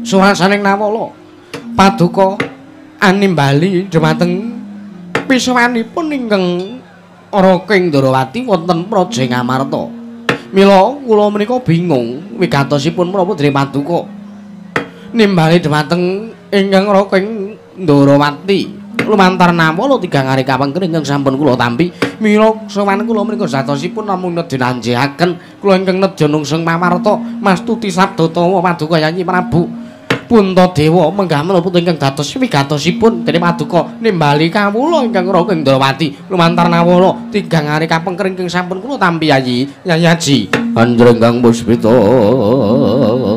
Surasaning nawala paduka animbali dhumateng pisowanipun ingkang Raka ing Ndarawati wonten Praja Ngamarta. Mila kula menika bingung wigatosipun menapa dene paduka nimbali dhumateng ingkang Raka ing Ndarawati lumantar nawala tigang hari kapengker ingkang sampun kula tampi. Mila sowan kula menika satosipun namung nedya nanjehaken kula ingkang nedya nungseng pawarta mastuti sabda tawa paduka Yayi Prabu Puntadewa menggah menapa ingkang dados wigatosipun dene paduka nimbali kawula ingkang Raka ing Ndarawati lumantar nawala tigang hari kapengker ingkang sampun kula tampi. Yayi Yayi Aji Anjreng Kang Puspita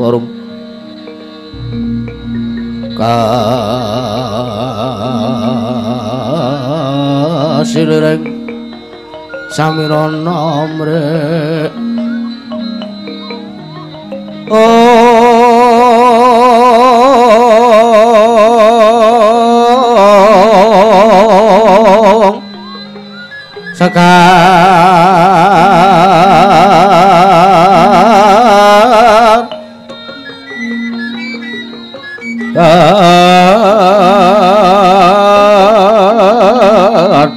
Arum kasiliring samirana mrek sekar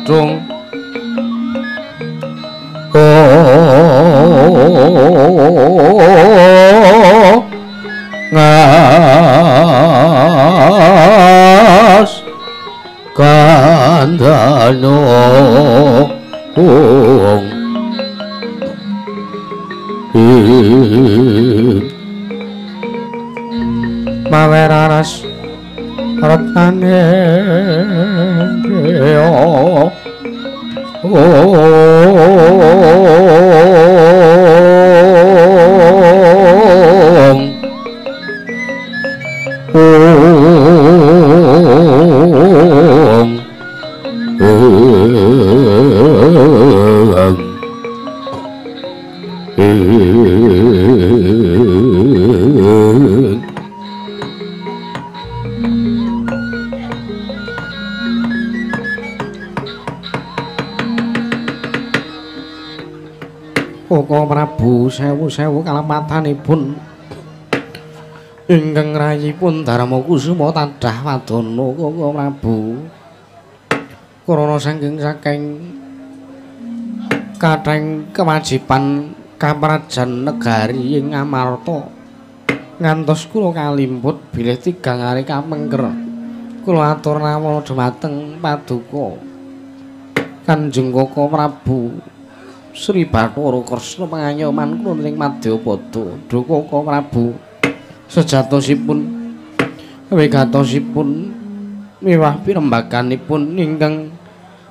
kadung ngas kandhano maweraras retane Koko Prabu sewu-sewu kalepatanipun ingkang rayipun Darma Kusuma tadah wadana Koko Prabu. Krana saking kathahing kewajiban kaprajan negari ing Amarta ngantos kula kalimput bilih tigang hari kapengker. Kula atur nawala dhumateng paduka Kanjeng Koko Prabu Sri Bathara Kresna pangayoman kula ing madyapada. Duh Koko Prabu, sejatosipun wigatosipun miwah pirembaganipun ingkang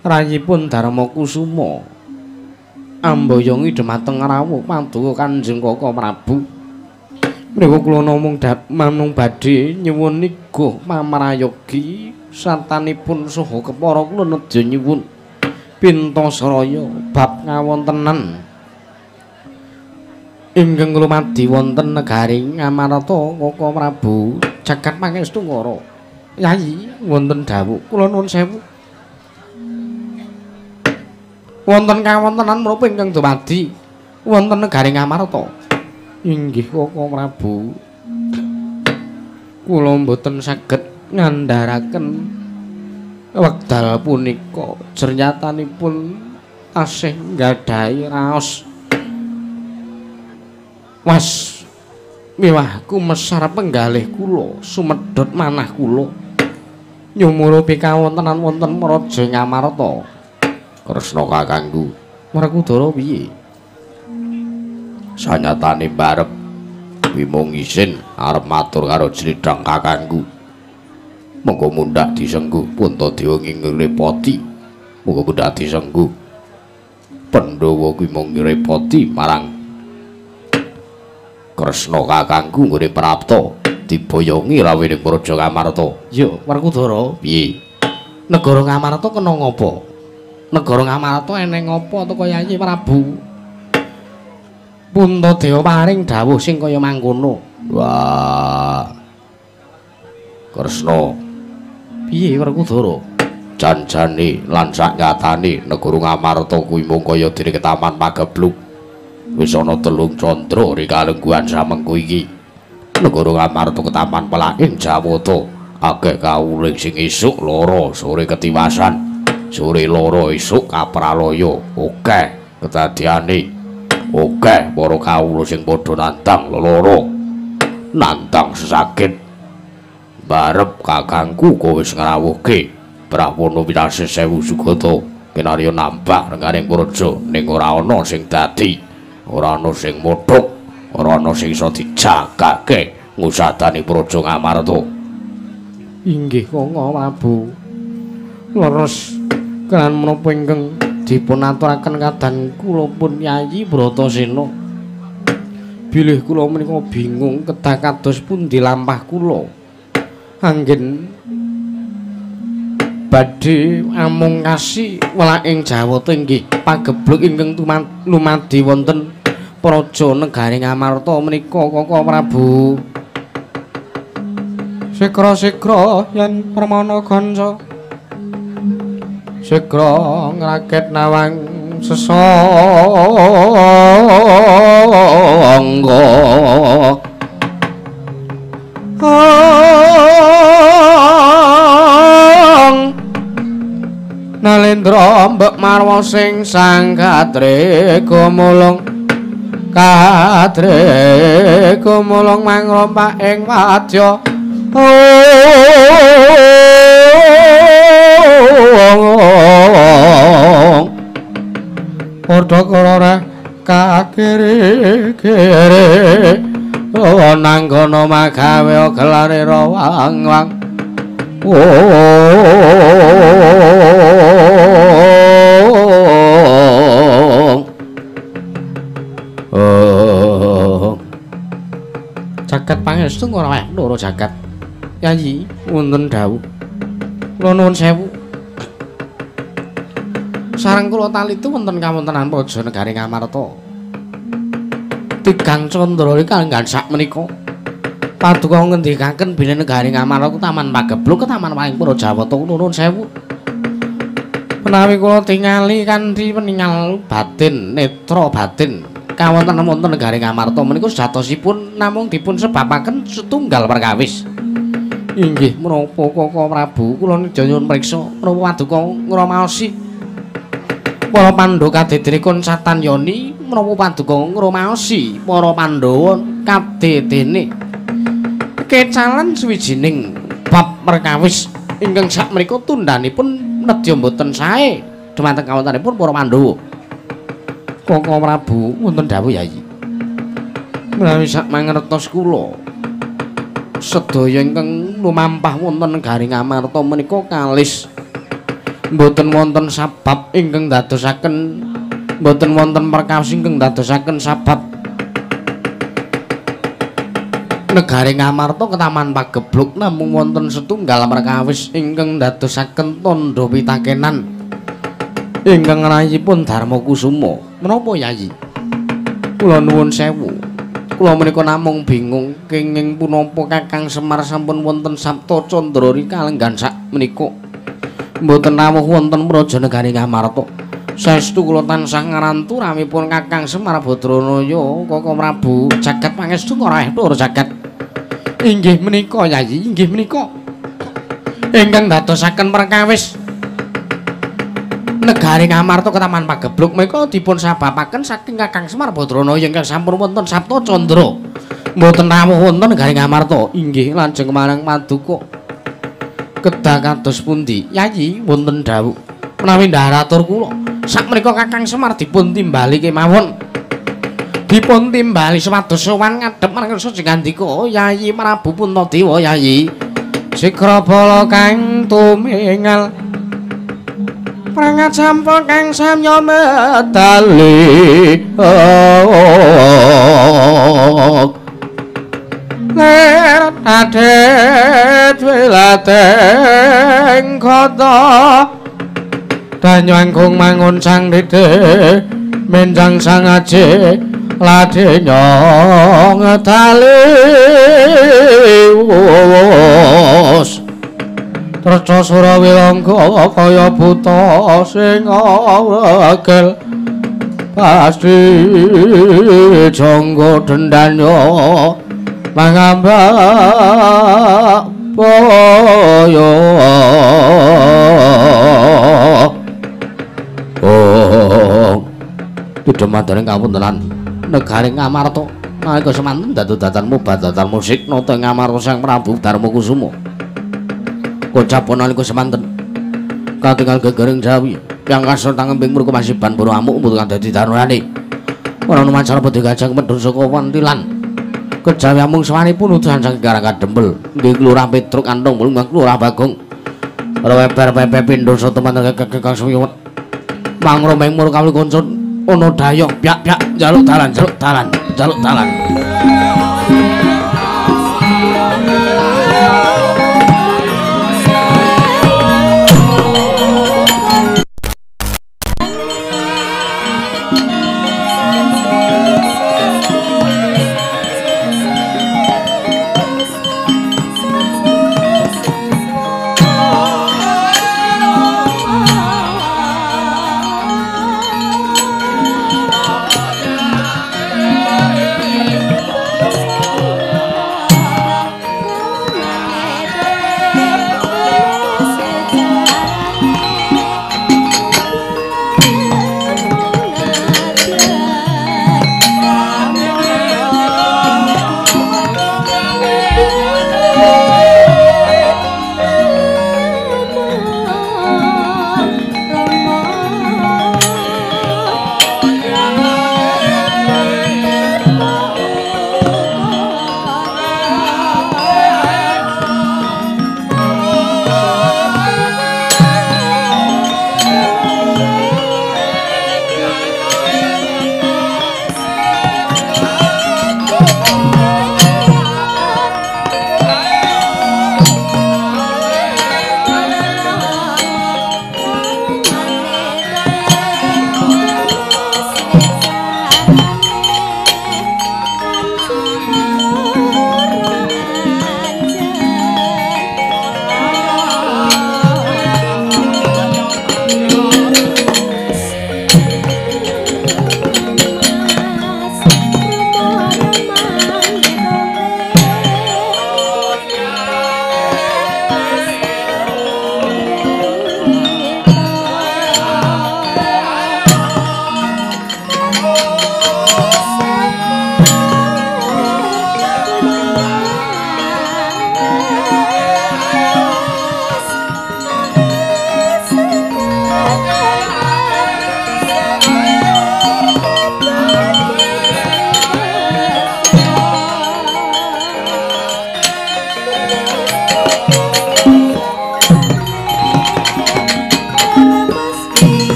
rayipun Darma Kusuma amboyongi dhumateng rawuh paduka Kanjeng Koko Prabu. Mriku kula namung badhe nyuwun niguh pamrayogi satanipun saha kepara kula nedya nyuwun pintasraya bab ngawontenan ingkang lumadi wonten negari Ngamarta. Koko Prabu jagat pangestu ngara. Yayi wonten dawuh kula nuwun sewu. Wonten kawontenan menapa ingkang dumadi wonten negari Ngamarta? Inggih Koko Prabu, kula mboten saged ngandharaken wekdal punika jernyatanipun tasih nggadahi raos was miwah kumesar penggalih kula sumedhot manah kula nyumurupi kawontenan wonten Praja Ngamarta. Kresna kakangku Werkudara piye? Sanyatane barep wimung isin arep matur karo jlidhang kakangku. Monggo mundhak disengguh Puntadewa ngrepoti. Monggo mundhak disengguh Pandhawa kuwi mung ngrepoti marang Kresna kakangku nggone prapta diboyongi rawuh ning Praja Ngamarta. Yo Werkudara piye? Negara Ngamarta kena ngopo? Negara Ngamarta eneng apa to kaya Yayi Prabu? Puntadewa paring dawuh sing kaya mangkono. Wah. Kresna Piye Werkudara? Janjane lan saknyatane negara Ngamarta kuwi mung kaya dene ketaman pagebluk. Wis ana telung candra rikalengguhan samengko iki. Negara Ngamarta ketaman pelaking Jawata. Akeh kawuling sing esuk lara, sore ketiwasan. Sore lara esuk kapralaya. Akeh kedadiane. Akeh para kawula sing padha nantang lelara. Nantang sesakit. Barep kakangku kowe wis ngrawuhke Brahmana winasih sewu sugata kinarya nambah renganing praja ning ora ana sing dadi, ora ana sing mothok, ora ana sing iso dijagake ngusadani praja Ngamarta. Inggih Kaka Prabu. Leres kelan menapa ingkang dipun aturaken kadan kula pun Yayi Bratasena. Bilih kula menika bingung kedah kados pundi lampah kula. Anggen badhe amungkasi welaking Jawata inggih pagebluk ingkang lumadi wonten praja negari Ngamarta menika Kaka Prabu. Sikra-sikra yen permana kanca sikra ngraket nawang sesangga. Nalendra mbek marwa sing sang katre gumulung katre gumulung mangrompak ing wadya. Padha kara kakere-kere nanggono magawe gelare rawang-wang. Jagat pangestu ora wayah loro jagat. Yayi wonten dawuh. Kula nuwun sewu. Sareng kula talitu wonten kawontenan praja negari Ngamarta. Tigang candra kalenggan sak menika. Paduka ngendikaken bilih negari Ngamarta taman pagebluk taman paling para Jawata. Nuwun sewu. Menawi kula tingali kanthi peningal batin, netra batin kawontenan wonten negari Ngamarta menika sejatosipun namung dipun sebabaken setunggal perkawis. Inggih menapa Kaka Prabu, kula nija nyuwun priksa menapa paduka ngramaosi para Pandhawa kadedenipun Satan Yoni, menapa paduka ngramaosi para Pandhawa kadedene kecalan suwijining bab perkawis ingkang sakmenika tundhanipun nedya mboten sae dumateng kawontenanipun para Pandhawa. Kaka Prabu wonten dawuh Yayi. Menawi sak mangertos kula sedaya ingkang lumampah wonten negari Ngamarta menika kalis mboten wonten sabab ingkang dadosaken, mboten wonten perkawis ingkang dadosaken sabab negari Ngamarta ketaman pagebluk, namung wonten setunggal perkawis ingkang dadosaken tandha pitakenan ingkang rayipun Darmakusuma. Menapa Yayi? Kula nuwun sewu. Kula menika namung bingung kenging punapa Kakang Semar sampun wonten Sapta Candra kalenggan sak menika mboten rawuh wonten praja negari Ngamarta. Saestu kula tansah ngrantu ramipun Kakang Semar Badranaya Kaka Prabu. Jagat pangestu ora ora jagat. Inggih menika Yayi, inggih menika ingkang dadosaken perkawis negari Ngamarta ketaman pagebluk menika dipun sababaken saking Kakang Semar Badranaya ingkang sampun wonten Sapta Candra mboten rawuh wonten negari Ngamarta. Inggih lajeng marang paduka kedah kados pundi Yayi? Wonten dawuh menawi ndharatur kula sakmenika Kakang Semar dipun timbali kemawon, dipun timbali supados sowan ngadhep marang kersa jengandika Yayi Prabu Puntadewa. Yayi sikra bala kang tumingal prangat sampun kang samya medali ler adet wilateng kota danyo angkung mangun sang dede menjang sang aje lade nyong tali wos. Treca Surawilangga kaya buta sing regel pasti jangga dendanya mangambak boyo. Oh, tudhemadane kawontenan negari Ngamarta nalika semanten dadu-dadan mubadatan musik nata Ngamarta Sang Prabu Darmakusuma. Kocap nalika semanten katingal gegering Jawi yang kasur tangembing murka masiban boro amuk mbutuh dadi danurane. Ora ana macara padha gajah medhun saka wantilan. Kejawi amung sawanipun utusan saking Karang Kadempel nggih Kelurahan Petruk Kantong Mulung Kelurahan Bagong. Ora weber-weber pindho teman kekang suwiwet. Mangromeng murka kawula kanca ana dayoh pyak-pyak njaluk dalan njaluk dalan njaluk dalan. Oh.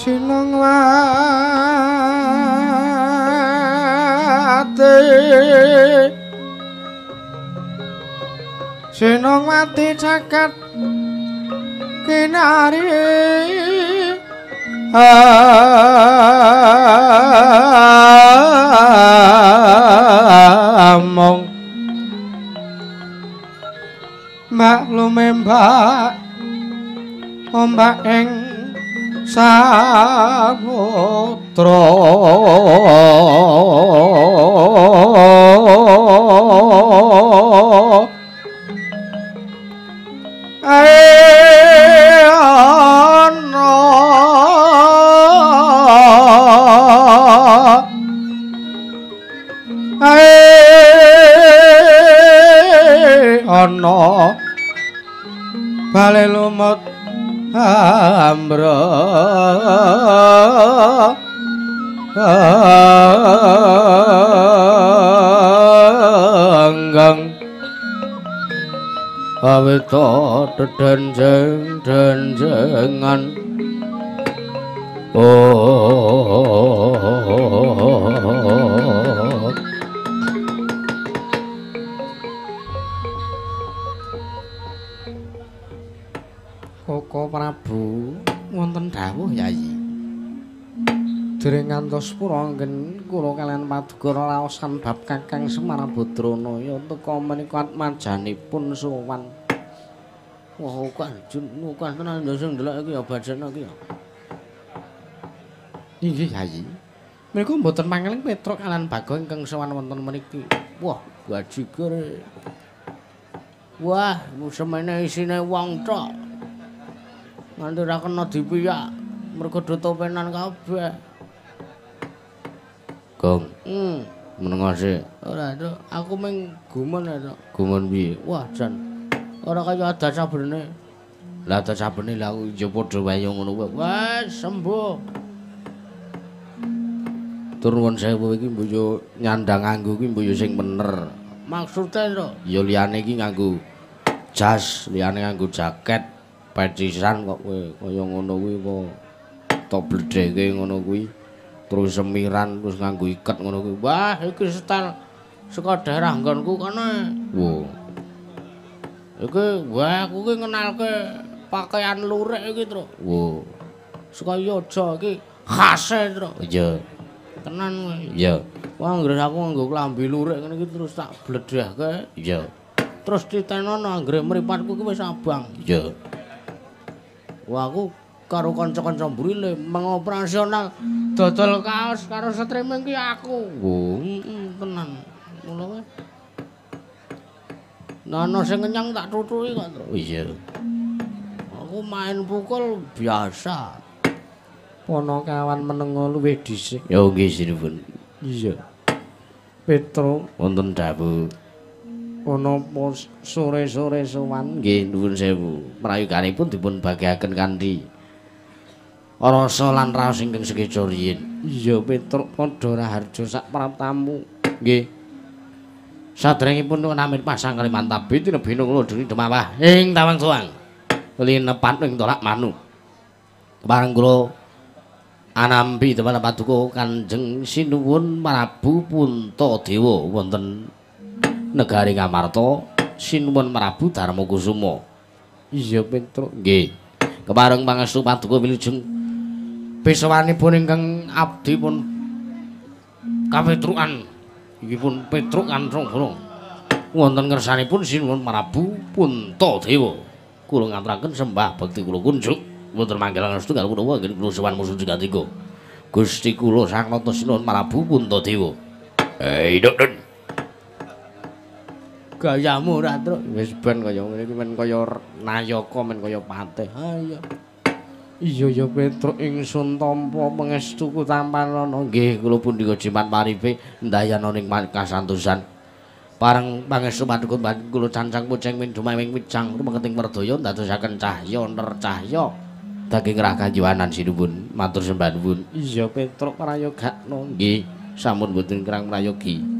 Sinongwati Sinongwati caket kinari among maklume mbak ombak ing samudra ana ana bale lumut amra anggang awita dedenjeng denjengan oh Koko Prabu wonten dawuh Yayi. Dereng ngantos pura anggen kula kaliyan paduka raosan bab Kakang Semar Badrana ya teka menika atmajanipun sowan. Wah, kanjeng mukah tenan lho sing ndelok iki ya bajana iki ya. Inggih Yayi. Menika mboten mangeling Petruk kaliyan Bagong ingkang sowan wonten mriki. Wah, bajigur. Wah, semene isine wong tok. Nganti ora kena dipiyak mergo do topenan kabeh. Gong. Meneng sik. Ora, Cuk. Aku mung gumun ya, Cuk. Gumun piye? Wah, jan. Ora kaya ada sabene. Lah ada sabene lah aku ya padha wae ngono kuwi. Wes sembuh. Tur nuwun sewu iki mbok yo nyandang nganggo iki mbok yo sing bener. Maksude, Cuk? Ya liyane iki nganggo jas, liyane nganggo jaket. Pecisan kok kowe kaya ngono kuwi apa tok bledheke ngono kuwi terus semiran terus nganggo iket ngono kuwi. Wah, iki setel saka daerah nggonku kono. Wo. Iki wah aku ki ngenalke pakaian lurik iki, Truk. Wo. Saka Yogya iki khase, Truk. Iya. Tenan kowe. Iya. Wah, anggere aku nganggo klambi lurik ngene iki terus tak bledhehke. Iya. Terus ditenono anggere mripatku ki wis abang. Iya. Wah, aku karo kanca-kanca mburi le mengoperasional dodol kaos karo streaming ki aku. Wo, tenan. Ngono wae. Nah, ana sing kenyang tak tutuki kok, Truk. Iya. Aku main pukul biasa. Ponokawan menengo luwih dhisik. Ya nggih sinuwun. Iya. Petruk wonten dawuh. Ana sore-sore sowan nggih nuwun sewu. Prayoganipun dipun bagiaken kanthi rasa lan raos ingkang sekeca riyin. Iya Petruk padha raharja sak praptamu. Nggih. Saderengipun namit pasang Kalimantabi tinebih kula dene demawah ing tawang tuang. Linepat ing tolak manu. Kepareng kula anampi depan paduka Kanjeng Sinuwun Prabu Puntadewa wonten negari Ngamarta Sinuwun Prabu Darmakusuma. Iya Petruk nggih. Kepareng pangestu paduka wilujeng pisawanipun ingkang abdi pun kapetrukan iki pun Petruk Kantrung wonten ngersanipun Sinuwun Prabu Puntadewa. Kula ngaturaken sembah bekti kula kunjuk wonten manggilan setunggal kula anggen kula sowan musuh jegatiga. Gusti kula Sang Nata Sinuwun Prabu Puntadewa. Hei, Dok. Gayamu ora, Truk. Wis ben kaya ngene iki men kaya nayaka men kaya patih. Ha iya. Iya ya Petruk ingsun tampa pangestuku tampanana. Nggih, kula pundhika jimat paripe ndayana ning kasantosan. Pareng pangestu paduka kula cancang puceng mindhumawing wijang rumeketing werdaya ndadosaken cahya ner cahya daging rah kanjuwanan sinuwun matur sembah nuwun. Iya Petruk prayogakno. Nggih, sampun boten kirang prayogi.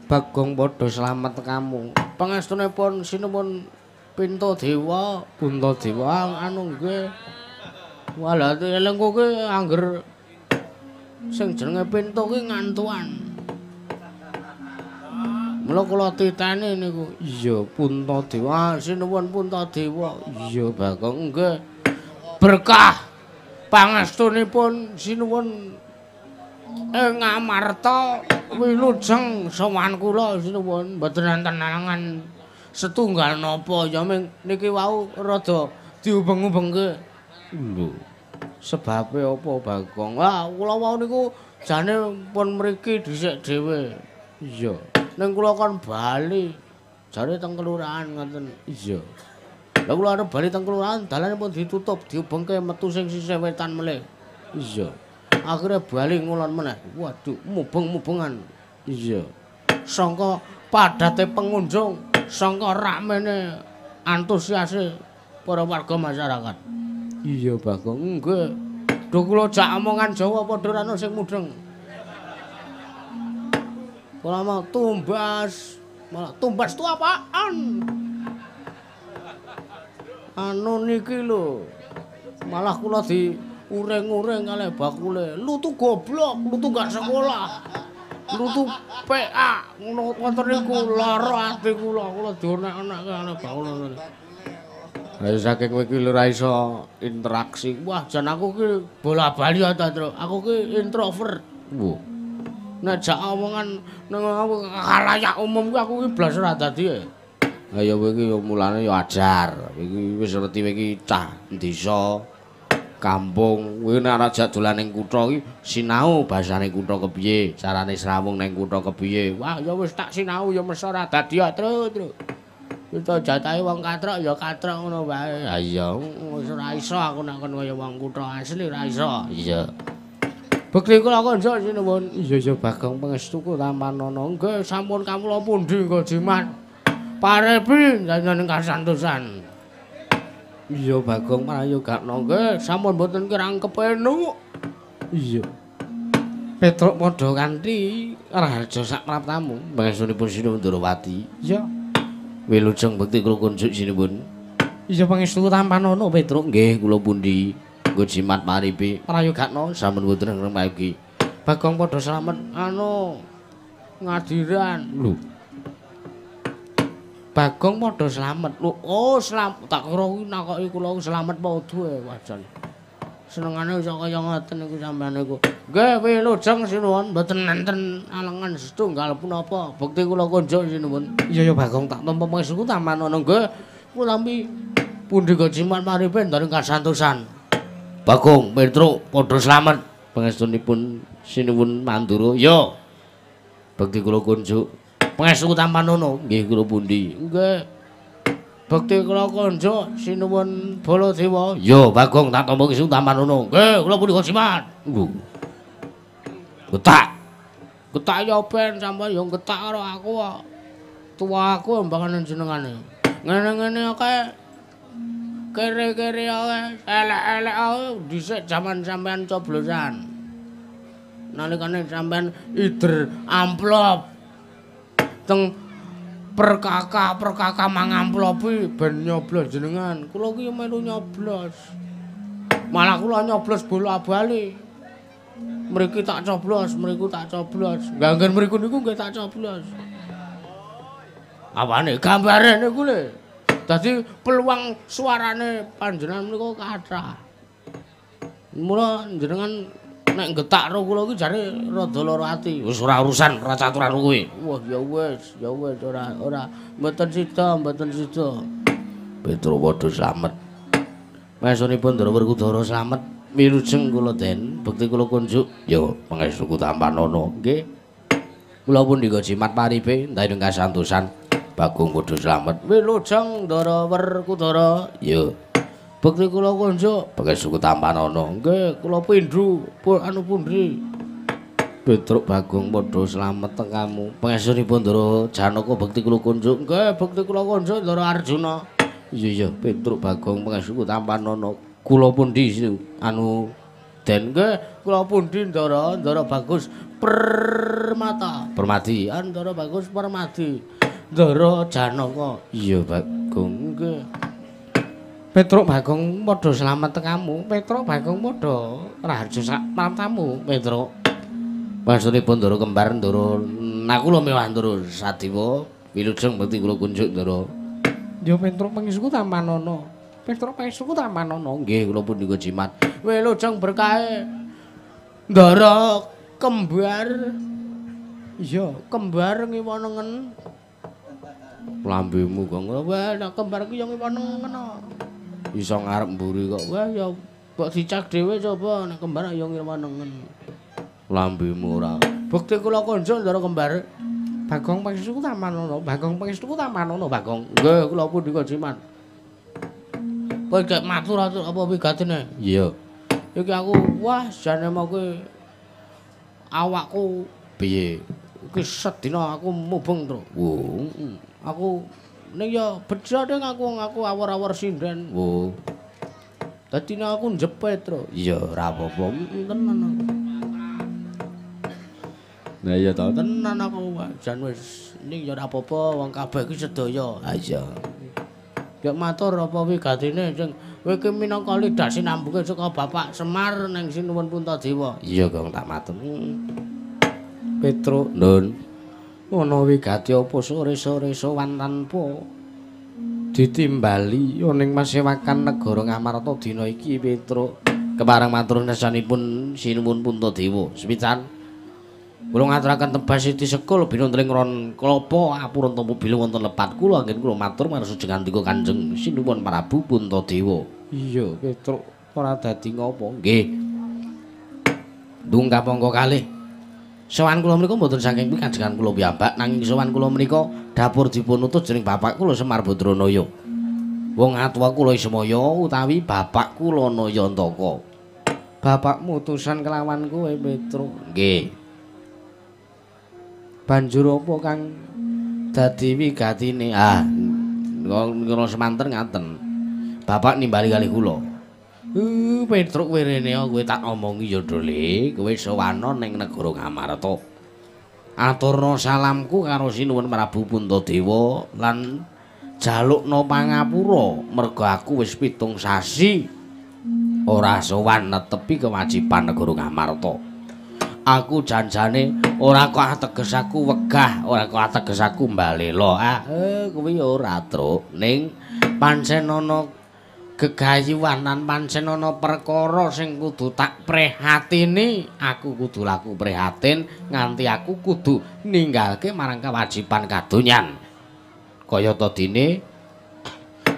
Bagong padha slamet kamu. Pangestunipun sinuwun Puntadewa, Puntadewa anu nggih. Walah elengku ki angger sing jenenge pintu ki ngantuan. Mula kula titeni niku. Iya, Puntadewa. Sinuwun Puntadewa. Iya, Bagong. Nggih. Berkah pangestunipun sinuwun ing Amarta wilujeng sowan kula sinuwun mboten enten alangan setunggal napa ya ming niki wau rada diubeng-ubengke. Lho, sebabe apa Bagong? Wah, kula wau niku jane pun mriki dhisik dhewe. Iya. Ning kula kon bali. Jane teng kelurahan ngoten. Iya. Lah kula arep bali teng kelurahan dalane pun ditutup, diubengke metu sing sisih wetan melih. Iya. Akhire bali ngulon meneh. Waduh, mubeng-mubengan. Iya. Sangka padate pengunjung, sangka ramene antusiase para warga masyarakat. Iya, Bagong. Nggih. Duh kula jak omongan Jawa padha ora ono sing mudheng. Kula mau tumbas, malah tumbas tu apaan? Anu niki lho. Malah kula di uring-uring kalih bakule. Lu tuh goblok, lu tuh gak sekolah. Lu tuh PA ngono wonten niku lara ati kula, kula dionek-onek kalih bakule. Lah saking kowe iki ora iso interaksi. Wah, jan aku ki bola-bali ta, Truk. Aku ki introvert. Wah. Nek jak omongan nang khalayak umum ku aku ki blas ora dadi. Ha ya kowe iki ya mulane ya ajar. Kowe iki wis ngerti kowe iki cah desa kampung. Kowe nek ora jak dolan ning kutha iki sinau basane kutha kepiye, carane srawung ning kutha kepiye. Wah, ya wis tak sinau ya mesti ora dadi, Truk, Truk. Wis jatahe wong katrok ya katrok ngono wae. Ha iya, wis ora iso aku nek kon kaya wong kutha asli ora iso. Iya. Bekti kula konjuk sinuwun. Iya iya Bagong pangestuku tampanana. Nggih sampun kawula pundi nggo jimat. Parepi njenengan kasantosan. Iya Bagong prayogakna nggih sampun mboten kirang kepenuk. Iya. Petruk padha kanthi raharja sak praptamu. Pangestunipun Sinuwun Ndorowati. Iya. Wilujeng bekti kula kunjuk sinuwun. Iya pangestu tampanana Petruk. Nggih kula pundi nggo jimat paripi. Prayogakna sampun boten ngremagi. Bagong padha slamet anu ngadiran. Lho. Bagong padha slamet. Lho, oh selamat tak kira kuwi nakoki kula slamet padha e wajan. Senengane iso kaya ngoten niku sampean niku. Nggih wilujeng sinuwun mboten enten alengan setunggal punapa. Bekti kula kunjuk sinuwun. Iya ya Bagong tak tampa pangestuku tampanana nggih. Kula tampi pundi go jimat maripe ndare kasantosan. Bagong Petruk padha slamet pangestunipun sinuwun Mandura. Yo. Bekti kula kunjuk. Pangestu tampanana. Nggih kula pundi. Nggih. Bekti kula kunjuk sinuwun Baladewa. Yo Bagong tak tampa pangestu tampanana. Nggih kula pundi jimat. Lho. Getak. Getak ya ben sampeyan yo getak karo aku kok. Tuwa aku mbangane jenengane. Ngene-ngene akeh. Kere-kere ae, elek-elek ae dhisik jaman sampean coblosan. Nalikane sampean ider amplop teng perkaka-perkaka mangamplopi ben nyoblos jenengan. Kula ki melu nyoblos. Malah kula nyoblos bola-bali. Mriki tak coblos, mriku tak coblos. Nganggen mriku niku nggih tak coblos. Apane gambare niku lho. Dadi peluang suarane panjenengan menika kathah. Mula jenengan nek getak ro kula iki jare rada lara ati. Wis ora urusan, ora caturan kowe. Wah, ya wis ora ora mboten sida, mboten sida. Petruk padha slamet. Pangestunipun Ndara Werkudara slamet. Wilujeng kula Den, bekti kula kunjuk. Ya pangestuku tampanana. Nggih. Kula pundi jimat paripe ndang kasantosan. Bagong padha slamet. Wilujeng Ndara Werkudara. Ya. Bekti kula kunjuk. Pangestuku tampanana. Nggih, kula pindhu anu pundi. Petruk Bagong padha slamet tekamu. Pangestunipun Ndara Janaka bekti kula kunjuk. Nggih, bekti kula kunjuk Ndara Arjuna. Iya iya, Petruk Bagong pangestuku tampanana. Kula pundi anu Den? Nggih, kula pundi Ndara, Ndara Bagus Permata. Permadi. Ndara Bagus Permadi. Ndara Janaka. Iya Bagong. Nggih. Petruk Bagong padha slamet tekamu, Petruk Bagong padha raharja sak praptamu, Petruk. Maksudipun Ndara kembar Ndara Nakula mewah Ndara Sadewa, wilujeng bekti kula kunjuk Ndara. Ya Petruk pangestuku tampanana. Petruk pangestuku tampanana. Nggih, kula pun jimat. Wilujeng berkahe Ndara kembar. Iya, kembar ngiwa nengen. Lambemu kok ngono. Wah, nek kembar ki ya ngiwa nengen. Iso ngarep mburi kok. Wah, ya mbok dicek dhewe coba nek kembar ya ngiwa nengen. Lambemu ora. Bekti kula konjuk Ndara kembar. Bagong pangestuku tampanana, Bagong pangestuku tampanana, Bagong. Nggih, kula punika jimat. Kowe gek matur apa wigatine? Iya. Iki aku wah jane mau kowe awakku piye? Iki sedina aku mubeng, Tru. Wo, aku ning ya bejo ding aku awor-awor sinden. Wo. Dadi aku njepit, Tru. Iya, ora apa-apa. Tenan aku. Nah iya to, tenan aku jan wis ning ya ora apa-apa wong kabeh iki sedaya. Ha iya. Ya matur apa wigatine sing kowe iki minangka lidah sinambuke saka Bapak Semar ning Sinuwun Puntadewa. Iya, Gong, tak matur. Petruk, Nun. Ana wigati apa sore-sore sowan tanpa ditimbali ning masewakan negara Ngamarta dina iki, Petruk. Kepareng matur nasanipun Sinuwun Puntadewa. Sepisan kula ngaturaken tebas siti sekul binuntring ron klapa apurun tampa bilih wonten lepat kula anggen kula matur marang sujeng andika Kanjeng Sinuwun Prabu Puntadewa. Iya, Petruk, ora dadi ngopo. Nggih. Ndung kapangka kalih. Sowan kula menika mboten saking pikajengan kula piyambak nanging sowan kula menika dapur dipun utus dening bapak kula Semar Badranaya. Wong atuwa kula Ismaya utawi bapak kula Nayantaka. Bapakmu utusan kelawan kowe, Petruk. Nggih. Banjur apa kang dadi wigatine? Ah, kula semanten ngaten. Bapak nimbali kalih kula. Petruk kowe rene kowe tak omongi ya Dole, kowe sowana ning negara Ngamarta. Aturna salamku karo Sinuwun Prabu Puntadewa lan jalukna pangapura merga aku wis 7 sasi ora sowan netepi kewajiban negara Ngamarta. Aku janjane ora kok ateges aku wegah, ora kok ateges aku mbalela. Ah, kuwi ora, Truk. Ning pancen ana gegayuhan pancen ana perkara sing kudu tak prihatini, aku kudu laku prihatin nganti aku kudu ninggalke marang kewajiban kadonyan. Kayata dene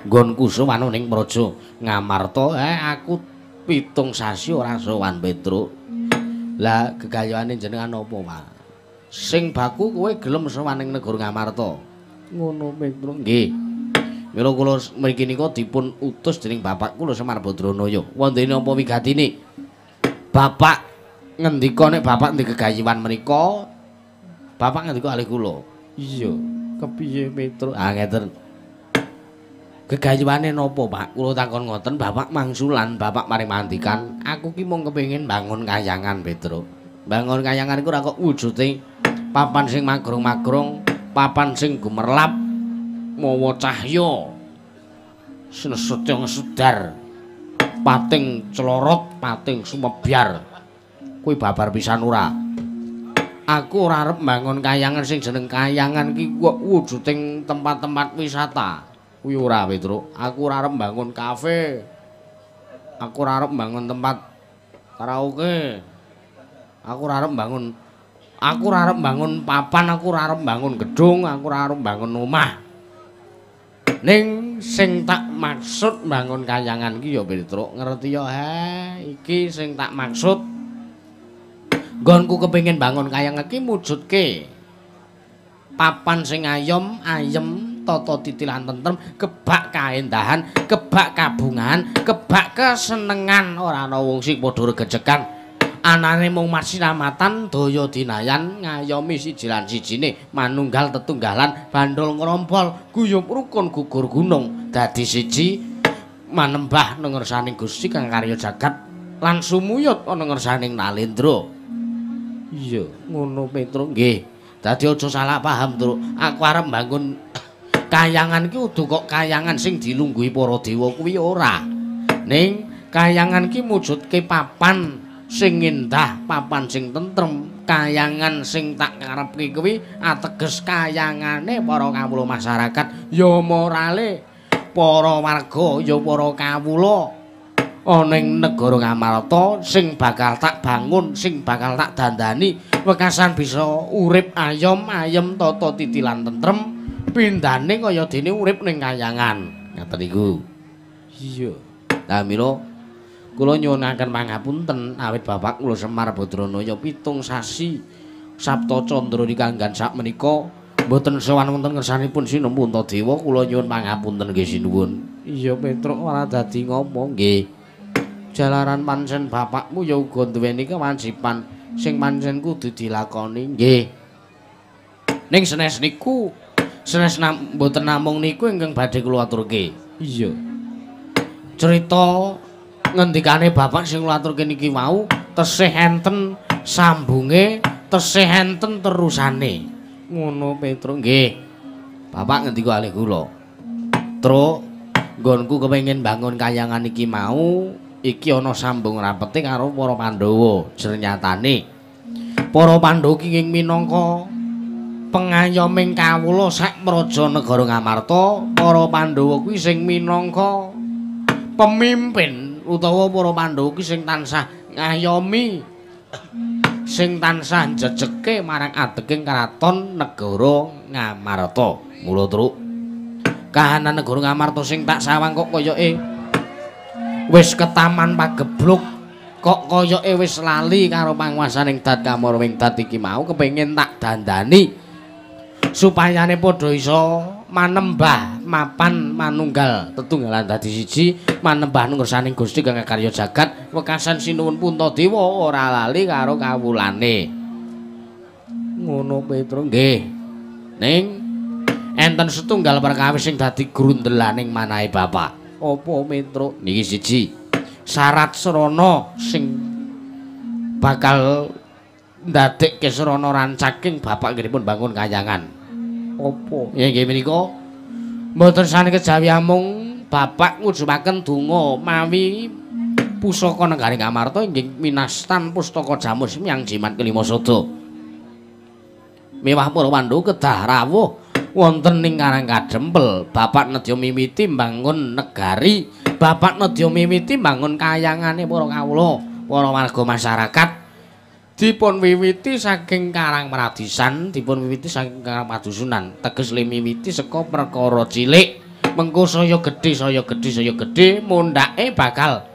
nggonku sowan ning Praja Ngamarta, aku 7 sasi ora sowan, Petruk. Lah gegayuhane jenengan apa, Pak? Sing baku kowe gelem sowan ning negara Ngamarta. Ngono, Petruk. Nggih. Mila kula mriki nika dipun utus dening bapak kula Semar Badranaya. Wondene apa wigatine? Bapak ngendika nek bapak ndek gegayuhan menika, bapak ngendika kalih kula. Iya, kepiye, Petruk? Ah, ngeten. Gegayuhane napa, Pak? Kula takon ngoten, bapak mangsulan, bapak maring mandikan, aku ki mung kepengin bangun kayangan, Petruk. Bangun kayangan iku ora kok wujude papan sing magrong-magrong, papan sing gumerlap, mawa cahya sinesetya ngesedar, pating celorot, pating sumebyar. Kuwi babar pisan ora. Aku ora arep mbangun kayangan sing jeneng kayangan ki kok wujuding tempat-tempat wisata. Kuwi ora, Petruk. Aku ora arep mbangun kafe. Aku ora arep mbangun tempat karaoke. Aku ora arep mbangun, aku ora arep mbangun papan, aku ora arep mbangun gedung, aku ora arep mbangun omah. Ning sing tak maksud mbangun kayangan ki ya, Petruk, ngerti ya? He, iki sing tak maksud. Nggonku kepengin bangun kayangan ki mujudke papan sing ayom, ayem, tata titi lan tentrem, kebak kaendahan, kebak kabungan, kebak kesenengan, ora ana wong sing padha regecekan. Anane mung masinamatan daya dinayan ngayomi siji lan sijine, manunggal tetunggalan, bandul ngrompol, guyub rukun gugur gunung, dadi siji manembah nang ngersaning Gusti kang karya jagat lan sumuyut ana ngersaning Nalendra. Iya, ngono, Petruk. Nggih. Dadi aja salah paham, Truk. Aku arep mbangun Kayangan ki udu kok kayangan sing dilungguhi para dewa kuwi ora. Ning kayangan ki mujudke papan sing endah, papan sing tentrem. Kayangan sing tak karepke kuwi ateges kayangane para kawula masyarakat, ya morale para warga, ya para kawula ana ing negara Ngamarta sing bakal tak bangun, sing bakal tak dandani wekasan bisa urip ayom ayem tata titi lan tentrem, pindhane kaya dene urip ning kayangan. Ngaten niku. Iya. Lah mila kula nyuwunaken pangapunten awit bapak kula Semar Badranaya 7 sasi Sabta Candra dikanggan sakmenika mboten sowan wonten ngersanipun Sinuwun Puntadewa, kula nyuwun pangapunten nggih sinuwun. Iya Petruk ora dadi ngopo nggih. Jalaran pancen bapakmu ya uga duweni kewajiban sing pancen kudu dilakoni nggih. Ning senes niku, senes mboten namung niku ingkang badhe kula aturke. Iya. Cerita ngendikane bapak sing kula aturke niki wau tesih enten sambunge, tesih enten terusane. Ngono Petruk nggih. Bapak ngendika alih kula. Truk, nggonku kepengin bangun kayangan iki mau, iki ana sambung rapete karo para Pandhawa. Jernyatane para Pandhawa ki ing minangka pengayoming kawula sak praja negara Ngamarta, para Pandhawa kuwi sing minangka pemimpin utawa para Pandhawa kuwi sing tansah ngayomi, sing tansah jejeke marang adeging kraton negara Ngamarta. Mula truk, kahanan negara Ngamarta sing tak sawang kok koyoke wis ketaman pagebluk, kok koyoke wis lali karo panguwasaning Dat Kamara wing Dat iki mau kepengin tak dandani supayane padha iso manembah mapan manunggal tetunggalan dadi siji, manembah ngersaning Gusti kang karya jagat wekasan Sinuwun Puntadewa ora lali karo kawulane. Ngono Petruk nggih. Ning enten setunggal perkawis sing dadi grundelaning manahe bapak. Apa Petruk? Niki siji syarat srana sing bakal ndadekke srana rancaking bapak nggihipun bangun kayangan. Apa? Ya nggih menika mboten sane kejawi amung bapak ngujumaken donga mawi pusaka negari Ngamarta inggih minastan pustaka jamus yang jimat kelima sada. Mewah para Pandhawa kedah rawuh wonten ing Karang Kadempel. Bapak nedya mimiti mbangun negari, bapak nedya mimiti mbangun kayangane para kawula, para warga masyarakat. Dipun wiwiti saking Karang Pradisan, dipun wiwiti saking Karang Padusunan. Teges le miwiti saka perkara cilik, mengko saya gedhe, saya gedhe, saya gedhe, mundhake bakal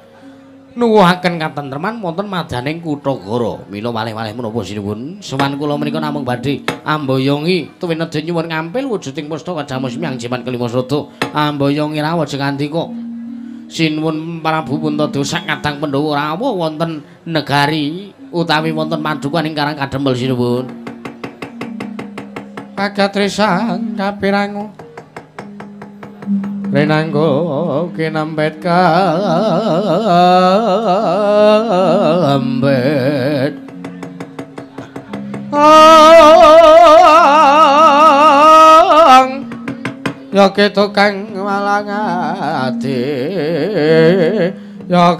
nuwuhaken katentreman wonten madaning Kutha-Gara. Mila malih-malih menapa sinuwun, sowan kula menika namung badhe amboyongi tuwin nedya nyuwun ngampil wujuding pustaka jamus miang jimat kelima sada. Amboyongi rawuh jengandika Sinuwun Prabu Puntadewa sak kadang Pandhawa rawuh wonten negari utawi wonten padukuhan ing Karang Kadempel sinuwun. Kagatresan kapirangu renanggo kinempet kambet ang ya ketukang malangati ya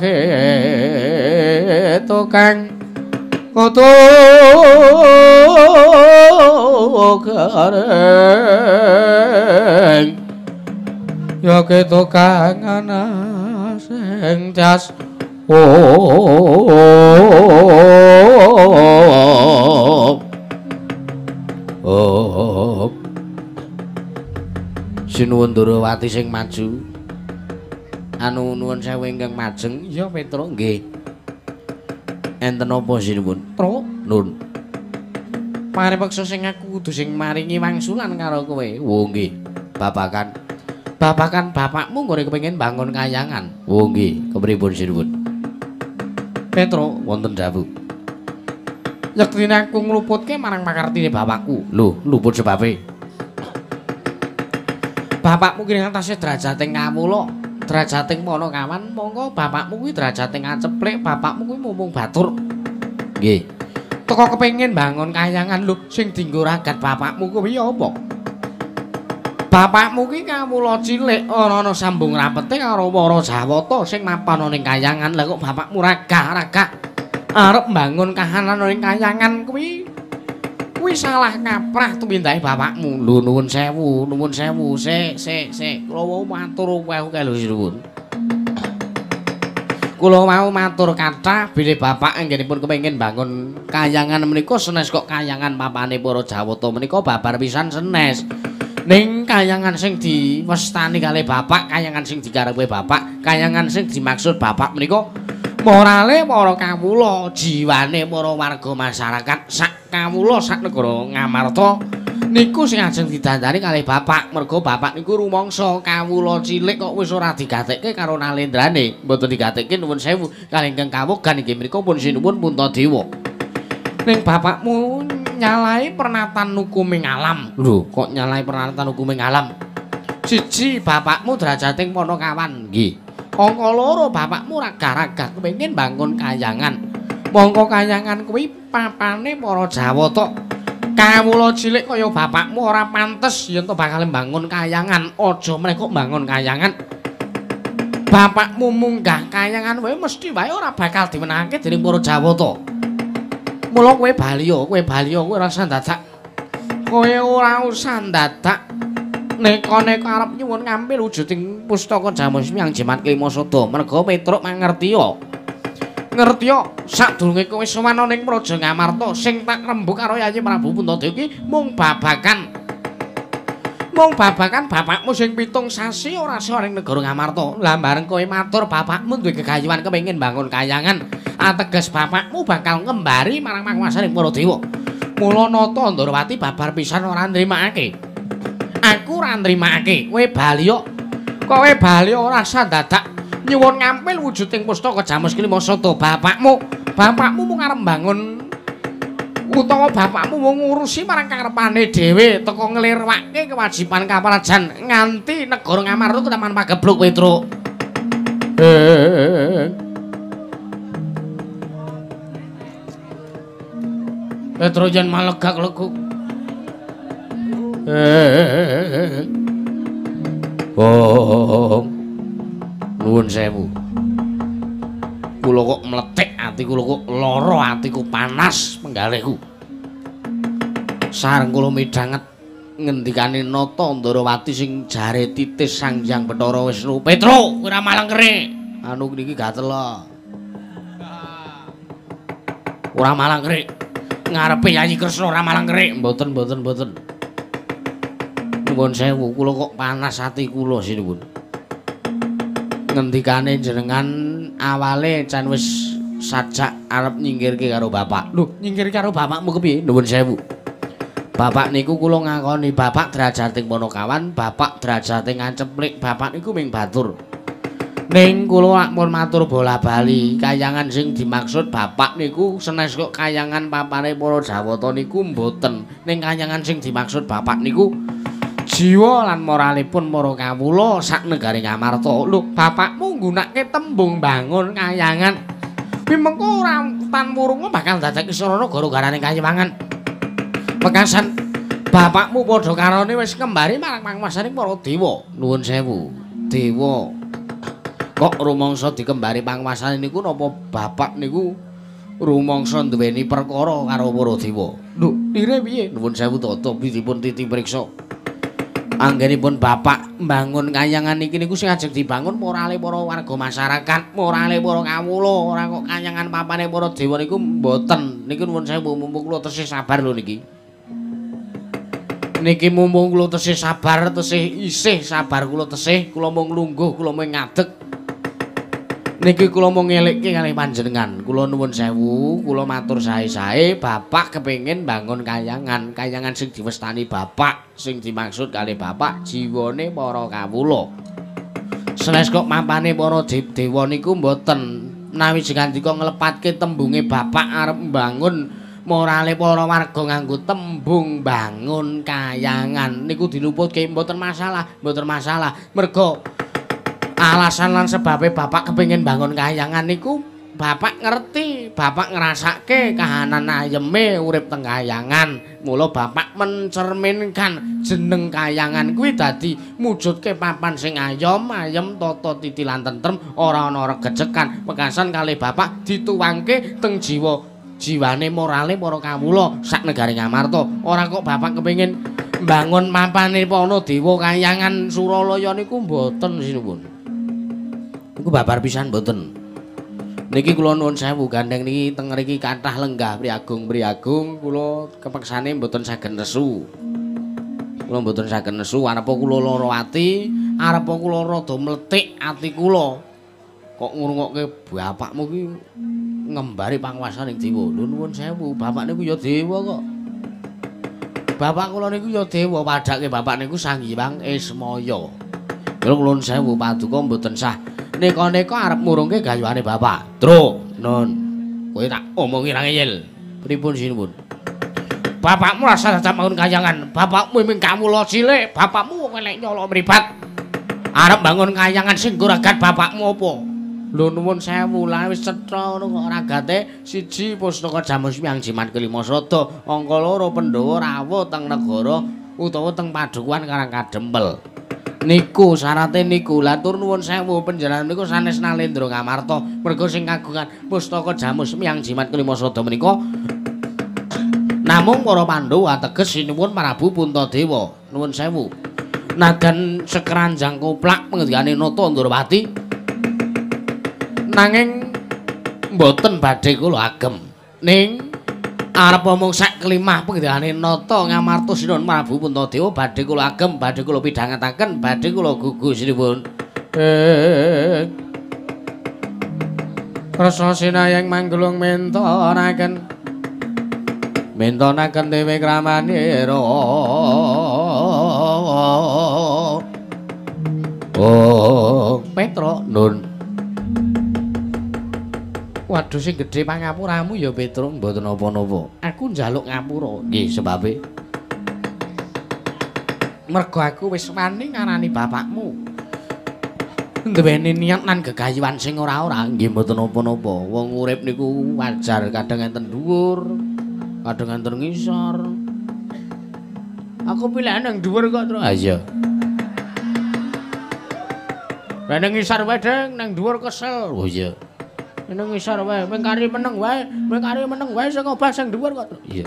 ketukang kutu garing ya ketukang ana sing jas oh. Sinuwun Durawati sing maju. Anu nuwun sewu ingkang majeng. Iya Petruk nggih. Enten apa sinuwun? Truk nun. Paripeksa sing aku kudu sing maringi wangsulan karo kowe. Oh nggih. Babakan bapakmu nggone kepengin bangun kayangan. Oh nggih, kepripun sinuwun? Petruk wonten dawuh. Yektine aku ngluputke marang pakartine bapakku. Lho, luput sebabe? Bapakmu ki ngatasi derajating kawula, derajating panakawan, monggo bapakmu kuwi derajating aceplik, bapakmu kuwi mumpung batur. Nggih. Teko kepengin bangun kayangan lho, sing dienggo ragat bapakmu kuwi apa? Bapakmu ki kawula cilik ora ana sambung rapete karo para Jawata sing mapan ning kayangan. Lah kok bapakmu ragah-ragah arep mbangun kahanan ning kayangan kuwi kuwi salah kaprah tumindake bapakmu. Lho nuwun sewu, nuwun sewu. Sik, sik, sik. Kula wau matur akeh lho sinuwun. Kula mau matur kathah bilih bapak anggenipun kepengin bangun kayangan menika senes kok kayangan papane para Jawata menika babar pisan senes. Ning kayangan sing diwestani kalih bapak, kayangan sing dikarepe bapak, kayangan sing dimaksud bapak menika morale para kawula, jiwane para warga masyarakat sak kawula sak negara Ngamarta niku sing ajeng didandani kalih bapak. Merga bapak niku rumangsa kawula cilik kok wis ora digatekke karo nalendrane, mboten digatekke nuwun sewu kalih ingkang kawogan inggih menika pun sinuwun Puntadewa. Ning bapakmu nyalahi pernatan hukuming alam. Lho, kok nyalahi pernatan hukuming alam? Siji, bapakmu derajating Panakawan, nggih. Angka loro, bapakmu ragah-ragah kepengin bangun kayangan. Mongko kayangan kuwi papane para Jawata. Kawula cilik kaya bapakmu ora pantes yen to bakal mbangun kayangan. Aja meneh kok mbangun kayangan. Bapakmu munggah kayangan wae mesti wae ora bakal dimenangke dening para Jawata. Mula kowe bali kowe ora usah dadak. Kowe ora usah dadak neka-neka arep nyuwun ngampil wujuding pustaka Jamus Hyang Jimat Klima Sada. Merga Petruk mangertiya. Ngertiya sadurunge kowe sowan ana ning Praja Ngamarta sing tak rembug karo Yayi Prabu Puntadewa iki mung babagan. Mung babagan bapakmu sing 7 sasi ora iso ning negara Ngamarta. Lah bareng kowe matur bapakmu duwe gegayuhan kepengin bangun kayangan, ateges bapakmu bakal ngembari marang panguwasaning para dewa. Mula Nata Ndorowati babar pisan ora nrimakake. Aku ora nrimakake. Kowe bali kok. Kowe bali ora usah dadak nyuwun ngampil wujuding pustaka Jamus Klima Sada bapakmu. Bapakmu mung arep mbangun utawa bapakmu mung ngurusi marang karepane dhewe teko nglirwake kewajiban kaprajan nganti negara Ngamarta ketaman pagebluk Petruk. Petruk yen malegak leguk. Oh. Nuwun sewu. Kula kok mletik ati kula kok lara atiku panas penggalihku. Sareng kula midhanget ngendikane Nata Ndorowati sing jare titis Sang Hyang Bathara Wisnu. Petruk, kowe ora malang kerik. Anu niki gatel. Ora malang kerik. Ngarepe Yayi Kresna ora malang kerik. Mboten, mboten, mboten. Nuwun sewu, kula kok panas ati kula sinuwun. Ngendikane jenengan awale can wis sajak arep nyingkirke karo bapak. Lho, nyingkirke karo bapakmu kepiye? Nuwun sewu. Bapak niku kula ngakoni bapak derajating Panakawan, bapak derajating Anceplik, bapak niku ming batur. Ning kula lak pun matur bola-bali, kayangan sing dimaksud bapak niku senes kok kayangan papane para Jawata niku mboten. Ning kayangan sing dimaksud bapak niku jiwa lan moralipun para kawula sak negari Ngamarta. Lho, bapakmu nggunakake tembung bangun kayangan. Kuwi mengko ora tan wurunga bakal dadekke sarana gara-garane kayiwangan. Pekasan bapakmu padha karone wis kembari marang panguwasaning para dewa. Nuwun sewu. Dewa. Kok rumangsa dikembari panguwasane niku napa bapak niku rumangsa duweni perkara karo para dewa? Lho, lire piye? Nuwun sewu tata dipun titi priksa. Anggenipun bapak mbangun kayangan iki niku sing ajeng dibangun morale para warga masyarakat, morale para kawula, ora kok kayangan papane para dewa niku mboten. Niku nuwun sewu mumpung kula tesih sabar lho niki. Niki mumpung kula tesih sabar, tesih isih sabar kula tesih, kula mung lungguh, kula mung ngadeg. Niki kula mung ngelikke kalih panjenengan. Kula nuwun sewu, kula matur sae-sae, bapak kepengin bangun kayangan, kayangan sing diwestani bapak, sing dimaksud kalih bapak jiwane para kawula. Senes kok mapane para dewa niku mboten. Menawi jengandika nglepatke tembunge bapak arep mbangun morale para warga nganggo tembung bangun kayangan niku diluputke mboten masalah, mboten masalah. Merga alasan lan sebabe bapak kepengin bangun kayangan niku Bapak ngerti, bapak ngrasake kahanan ayeme urip teng kayangan. Mula bapak mencerminkan jeneng kayangan kuwi dadi mujudke papan sing ayom, ayem tata titi lan tentrem, ora ana regecekan. Wekasan kalih bapak dituwangke teng jiwa jiwane morale para kawula sak negari Ngamarta. Ora kok bapak kepengin mbangun papane para dewa kayangan Suralaya niku mboten sinuwun. Niku babar pisan mboten. Niki kula nuwun sewu gandeng niki teng mriki kathah lenggah priagung-priagung kula kepeksane mboten saged nesu. Kula mboten saged nesu arepa kula lara ati, arepa kula rada mletik ati kula. Kok ngrungokke bapakmu ki ngembari panguwasaning dewa. Lho nuwun sewu, bapak niku ya dewa kok. Bapak kula niku ya dewa, padhake bapak niku Sang Hyang Ismaya. Kula nuwun sewu paduka mboten sah. Neka-neka arep murungke gayuhane bapak. Tru, nun. Kowe tak omongi ra ngeyel. Pripun sinuwun? Bapakmu rasa dadak bangun kayangan. Bapakmu ming kawula cilik, bapakmu wong elek nyolok mripat. Arep bangun kayangan sing nggo ragat bapakmu apa? Lho nuwun sewu, lah wis cetha ngono kok ragate siji pustaka Jamus Miang Jimat Kelima Sada, angka loro Pandhawa rawuh teng negara utawa teng padukuhan Karang Kadempel. Niku syarate niku. Lah tur nuwun sewu panjenengan niku sanes Nalendra Ngamarta, merga sing kagungan pustaka Jamus Miang Jimat Kelima Sada menika namung para Pandhawa ateges sinuwun Prabu Puntadewa. Nuwun sewu. Nadan sekeranjang koplak pengendikane Nata Ndrawati nanging mboten badhe kula agem. Ning arep omong sak kelimah pengendikane Nata Ngamarta sinuwun Prabu Puntadewa badhe kula agem, badhe kula pidhangetaken, badhe kula gugu sinuwun. Rasa sinayang manggulung mentonaken mentonaken dewe kramanira. Oh, Petro nun. Waduh sing gedhe pangapuramu ya Petro, mboten napa-napa. Aku njaluk ngapura. Nggih, sebabe mergo aku wis wani ngarani bapakmu duweni niat lan gegayuhan sing ora-ora. Nggih mboten napa-napa. Wong urip niku wajar kadang enten dhuwur, kadang enten ngisor. Aku pilihan nang dhuwur kok, Tru. Ha iya. Lah nang ngisor wae, Deng, nang dhuwur kesel. Oh iya. Nang ngisor wae, mung kari meneng wae, mung kari meneng wae sing obah sing dhuwur kok. Iya.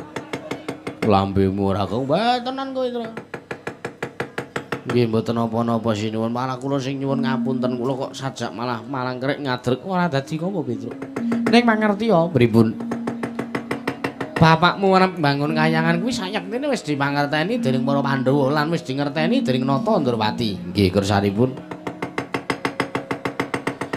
Lambemu ora kok wae tenan kowe, Tru. Nggih mboten napa-napa sinuwun, malah kula sing nyuwun ngapunten kula kok sajak malah malangkerik ngadrek ora dadi apa, Petro. Ning mangerti ya, pripun? Bapakmu arep mbangun kayangan kuwi sayektine wis dipangerteni dening para Pandhawa lan wis dingerteni dening Nata Ndrawati. Nggih, kersanipun.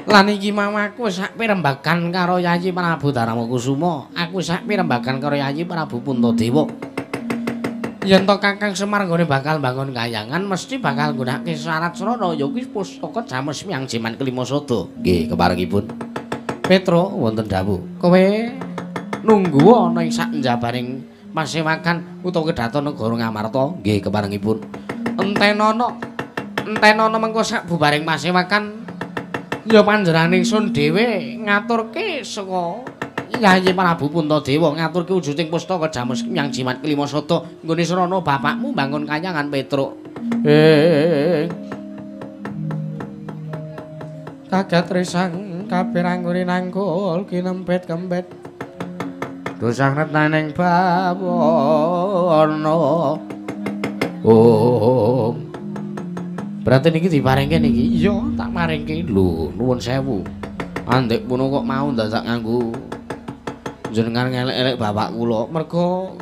Lan iki mau aku wis sak pirembagan karo Yayi Prabu Darmakusuma, aku sak pirembagan karo Yayi Prabu Puntadewa. Yen to Kakang Semar nggone bakal mbangun kayangan mesti bakal nggunakake syarat srana ya kuwi pustaka Jamus Miang Jimat Kelima Sada. Nggih, keparengipun. Petro wonten dawuh. Kowe nunggu ana ing sak njabaning pasewakan utawa kedaton negara Ngamarta. Nggih, keparengipun. Entenono. Entenono mengko sak bubaring pasewakan ya panjenengan ingsun dhewe ngaturke saka Yayi Prabu Puntadewa ngaturke wujuding pustaka Jamus Miang Jimat Kelima Sada nggone srana bapakmu mbangun kayangan Petruk. Kaget risang kabeh rangguri nangkul kinempit kempit. Dosang retaning bawana. Oh. Berarti niki diparingke niki? Iya, tak paringke. Lho, nuwun sewu. Andek puno kok mau ndadak nganggo jenengan ngelek-elek bapak kula. Mergo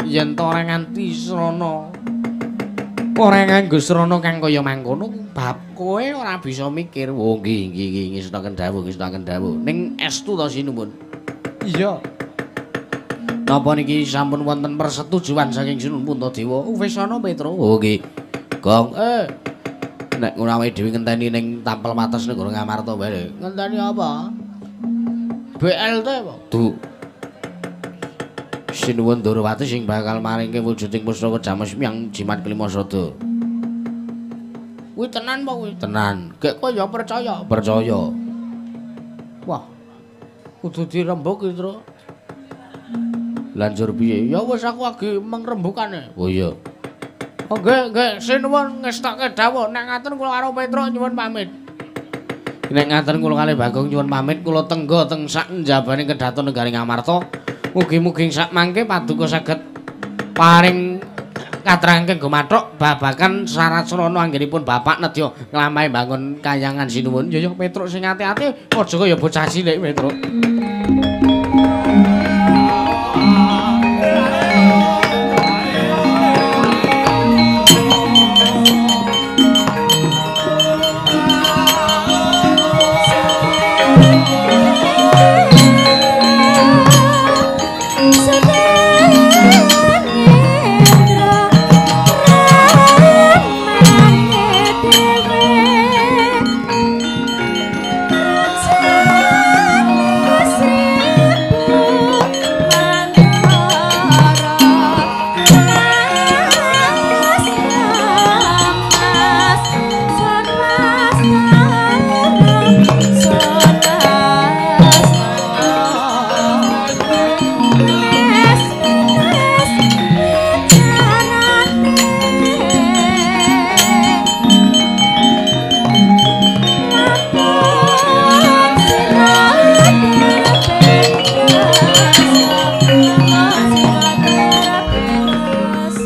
yen to ora nganti srana, ora nganggo srana kang kaya mangkono, bab kowe ora bisa mikir. Oh nggih, nggih, nggih, ngestokaken dawuh, ngestokaken dawuh. Ning estu to sinuwun? Iya. Napa niki sampun wonten persetujuan saking Sinuwun Puntadewa? Wis ana, Petro. Oh nggih. Gong, nek ngono awake dhewe ngenteni ning tapel wates negara Ngamarta wae. Ngenteni apa? BLT apa? Du. Sinuwun Ndrawati sing bakal maringke wujuding pustaka Jamus Miang Jimat Kelima Sada. Kuwi tenan apa kuwi? Tenan. Gek kowe ya percaya? Percaya. Wah. Kudu dirembug iki, Truk. Lanjur piye? Ya wis aku lagi mengrembugane. Oh iya. Oh nggih, nggih, sinuwun ngestokke dawuh. Nek ngaten kula karo Petruk nyuwun pamit. Nek ngaten kula kalih Bagong nyuwun pamit, kula tengga teng sak njabane kedaton negari Ngamarta. Mugi-mugi sak mangke paduka saged paring katerangken gumathuk babagan syarat sarana anggenipun bapak nedya nglampahi bangun kayangan sinuwun. Ya ya Petruk sing ati-ati aja kaya bocah cilik Petruk.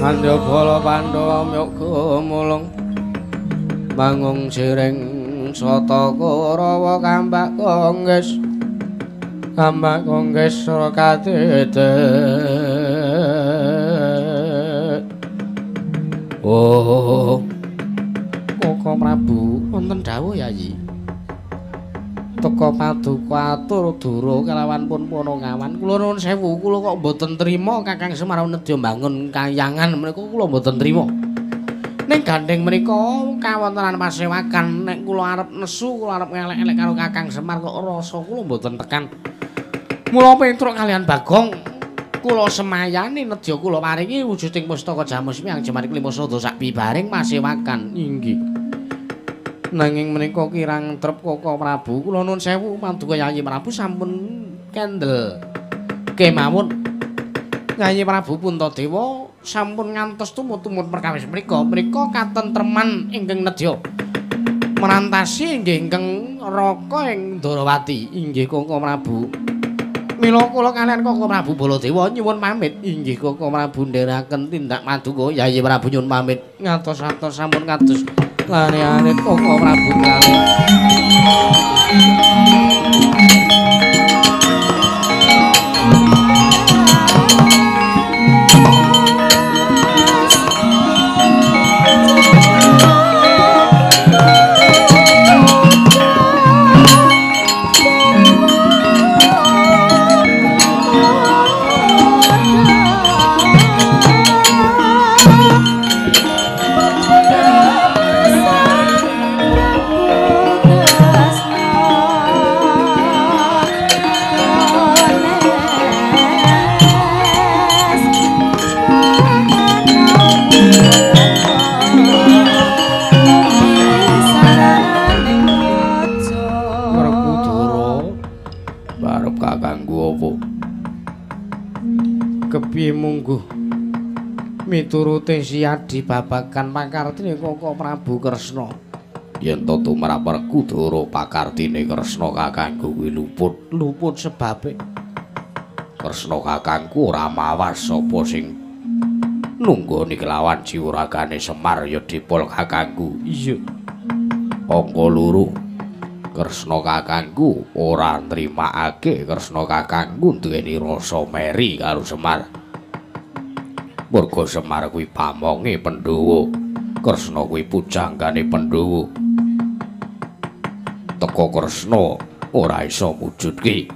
Pandhawa Pandhawa yoga mulung bangung jiring sata Kurawa kambak kongges kambak kongges sura katete. Oh Koko Prabu wonten dawuh Yayi. Teka paduka atur dura kelawan pun Panangawan. Kula nuwun sewu, kula kok mboten trima Kakang Semar nedya mbangun kayangan menika kula mboten trima. Ning gandeng menika kawontenan pasewakan, nek kula arep nesu, kula arep ngelek-elek karo Kakang Semar kok rasa kula mboten tekan. Mula Petruk kalian Bagong kula semayani nedya kula paringi wujuding pustaka Jamus Miang Jemarik Lima Sada sak bibaring pasewakan. Inggih. Nanging menika kirang trep Koko Prabu. Kula nuwun sewu paduka Yayi Prabu sampun kendel kemawon. Yayi Prabu Puntadewa sampun ngantos tumut-tumut perkawis menika. Menika katentreman ingkang nedya merantasi inggih ingkang raka ing Ndorowati. Inggih Koko Prabu. Mila kula kalian Koko Prabu Baladewa nyuwun pamit. Inggih Koko Prabu ndherekaken tindak paduka Yayi Prabu nyuwun pamit. Ngantos-atos sampun kados lare-are Koko Prabu kalih. Kepiye mungguh miturute Siyadi babagan pakartine Koko Prabu Kresna. Yen to tumrap Werkudara pakartine Kresna kakangku kuwi luput. Luput sebabe Kresna kakangku ora mawas sapa sing nunggoni kelawan jiwa ragane Semar ya dipol kakangku. Iya. Angka loro Kresna kakangku ora nrimakake Kresna kakangku duweni rasa meri karo Semar. Merga Semar kuwi pamonge Pandhawa, Kresna kuwi pujanggane Pandhawa. Teka Kresna ora iso mujudke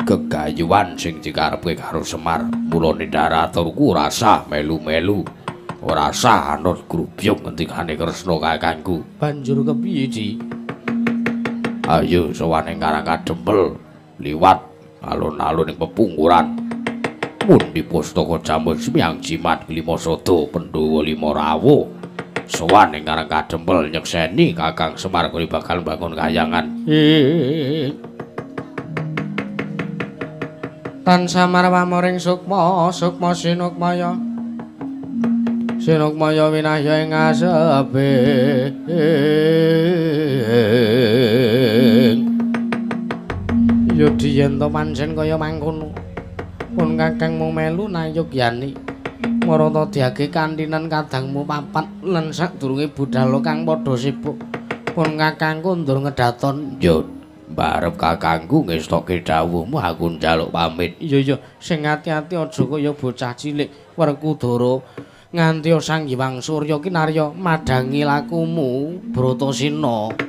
gegayuhan sing dikarepke karo Semar. Mula nindaraturku ora sah melu-melu, ora sah anut grubyung ngendikane Kresna kakangku. Banjur kepiye, Ji? Ayo sowan ing Karang Kadempel liwat alun-alun ing pepungkuran. Mundi pustaka Jamus Miang Jimat Lima Sada Pandhawa Lima Rawuh. Sowan ing Karang Kadempel nyekseni Kakang Semar kuwi bakal mbangun kayangan. Tansah marwamoring sukma, sukma sinukmaya. Sinukmaya winahya ing asepe. Yudi yen to pancen kaya mangkono. Pun kakangmu melu nayogyani. Marata diage kantinan kadangmu papat lan sadurunge budhal kang padha sibuk. Pun kakangku ndur ngedaton. Yo barep kakangku ngestokke dawuhmu aku njaluk pamit. Iya iya, sing ati-ati aja kaya bocah cilik Werkudara nganti Sang Hyang Surya kinarya madhangi lakumu Bratasena.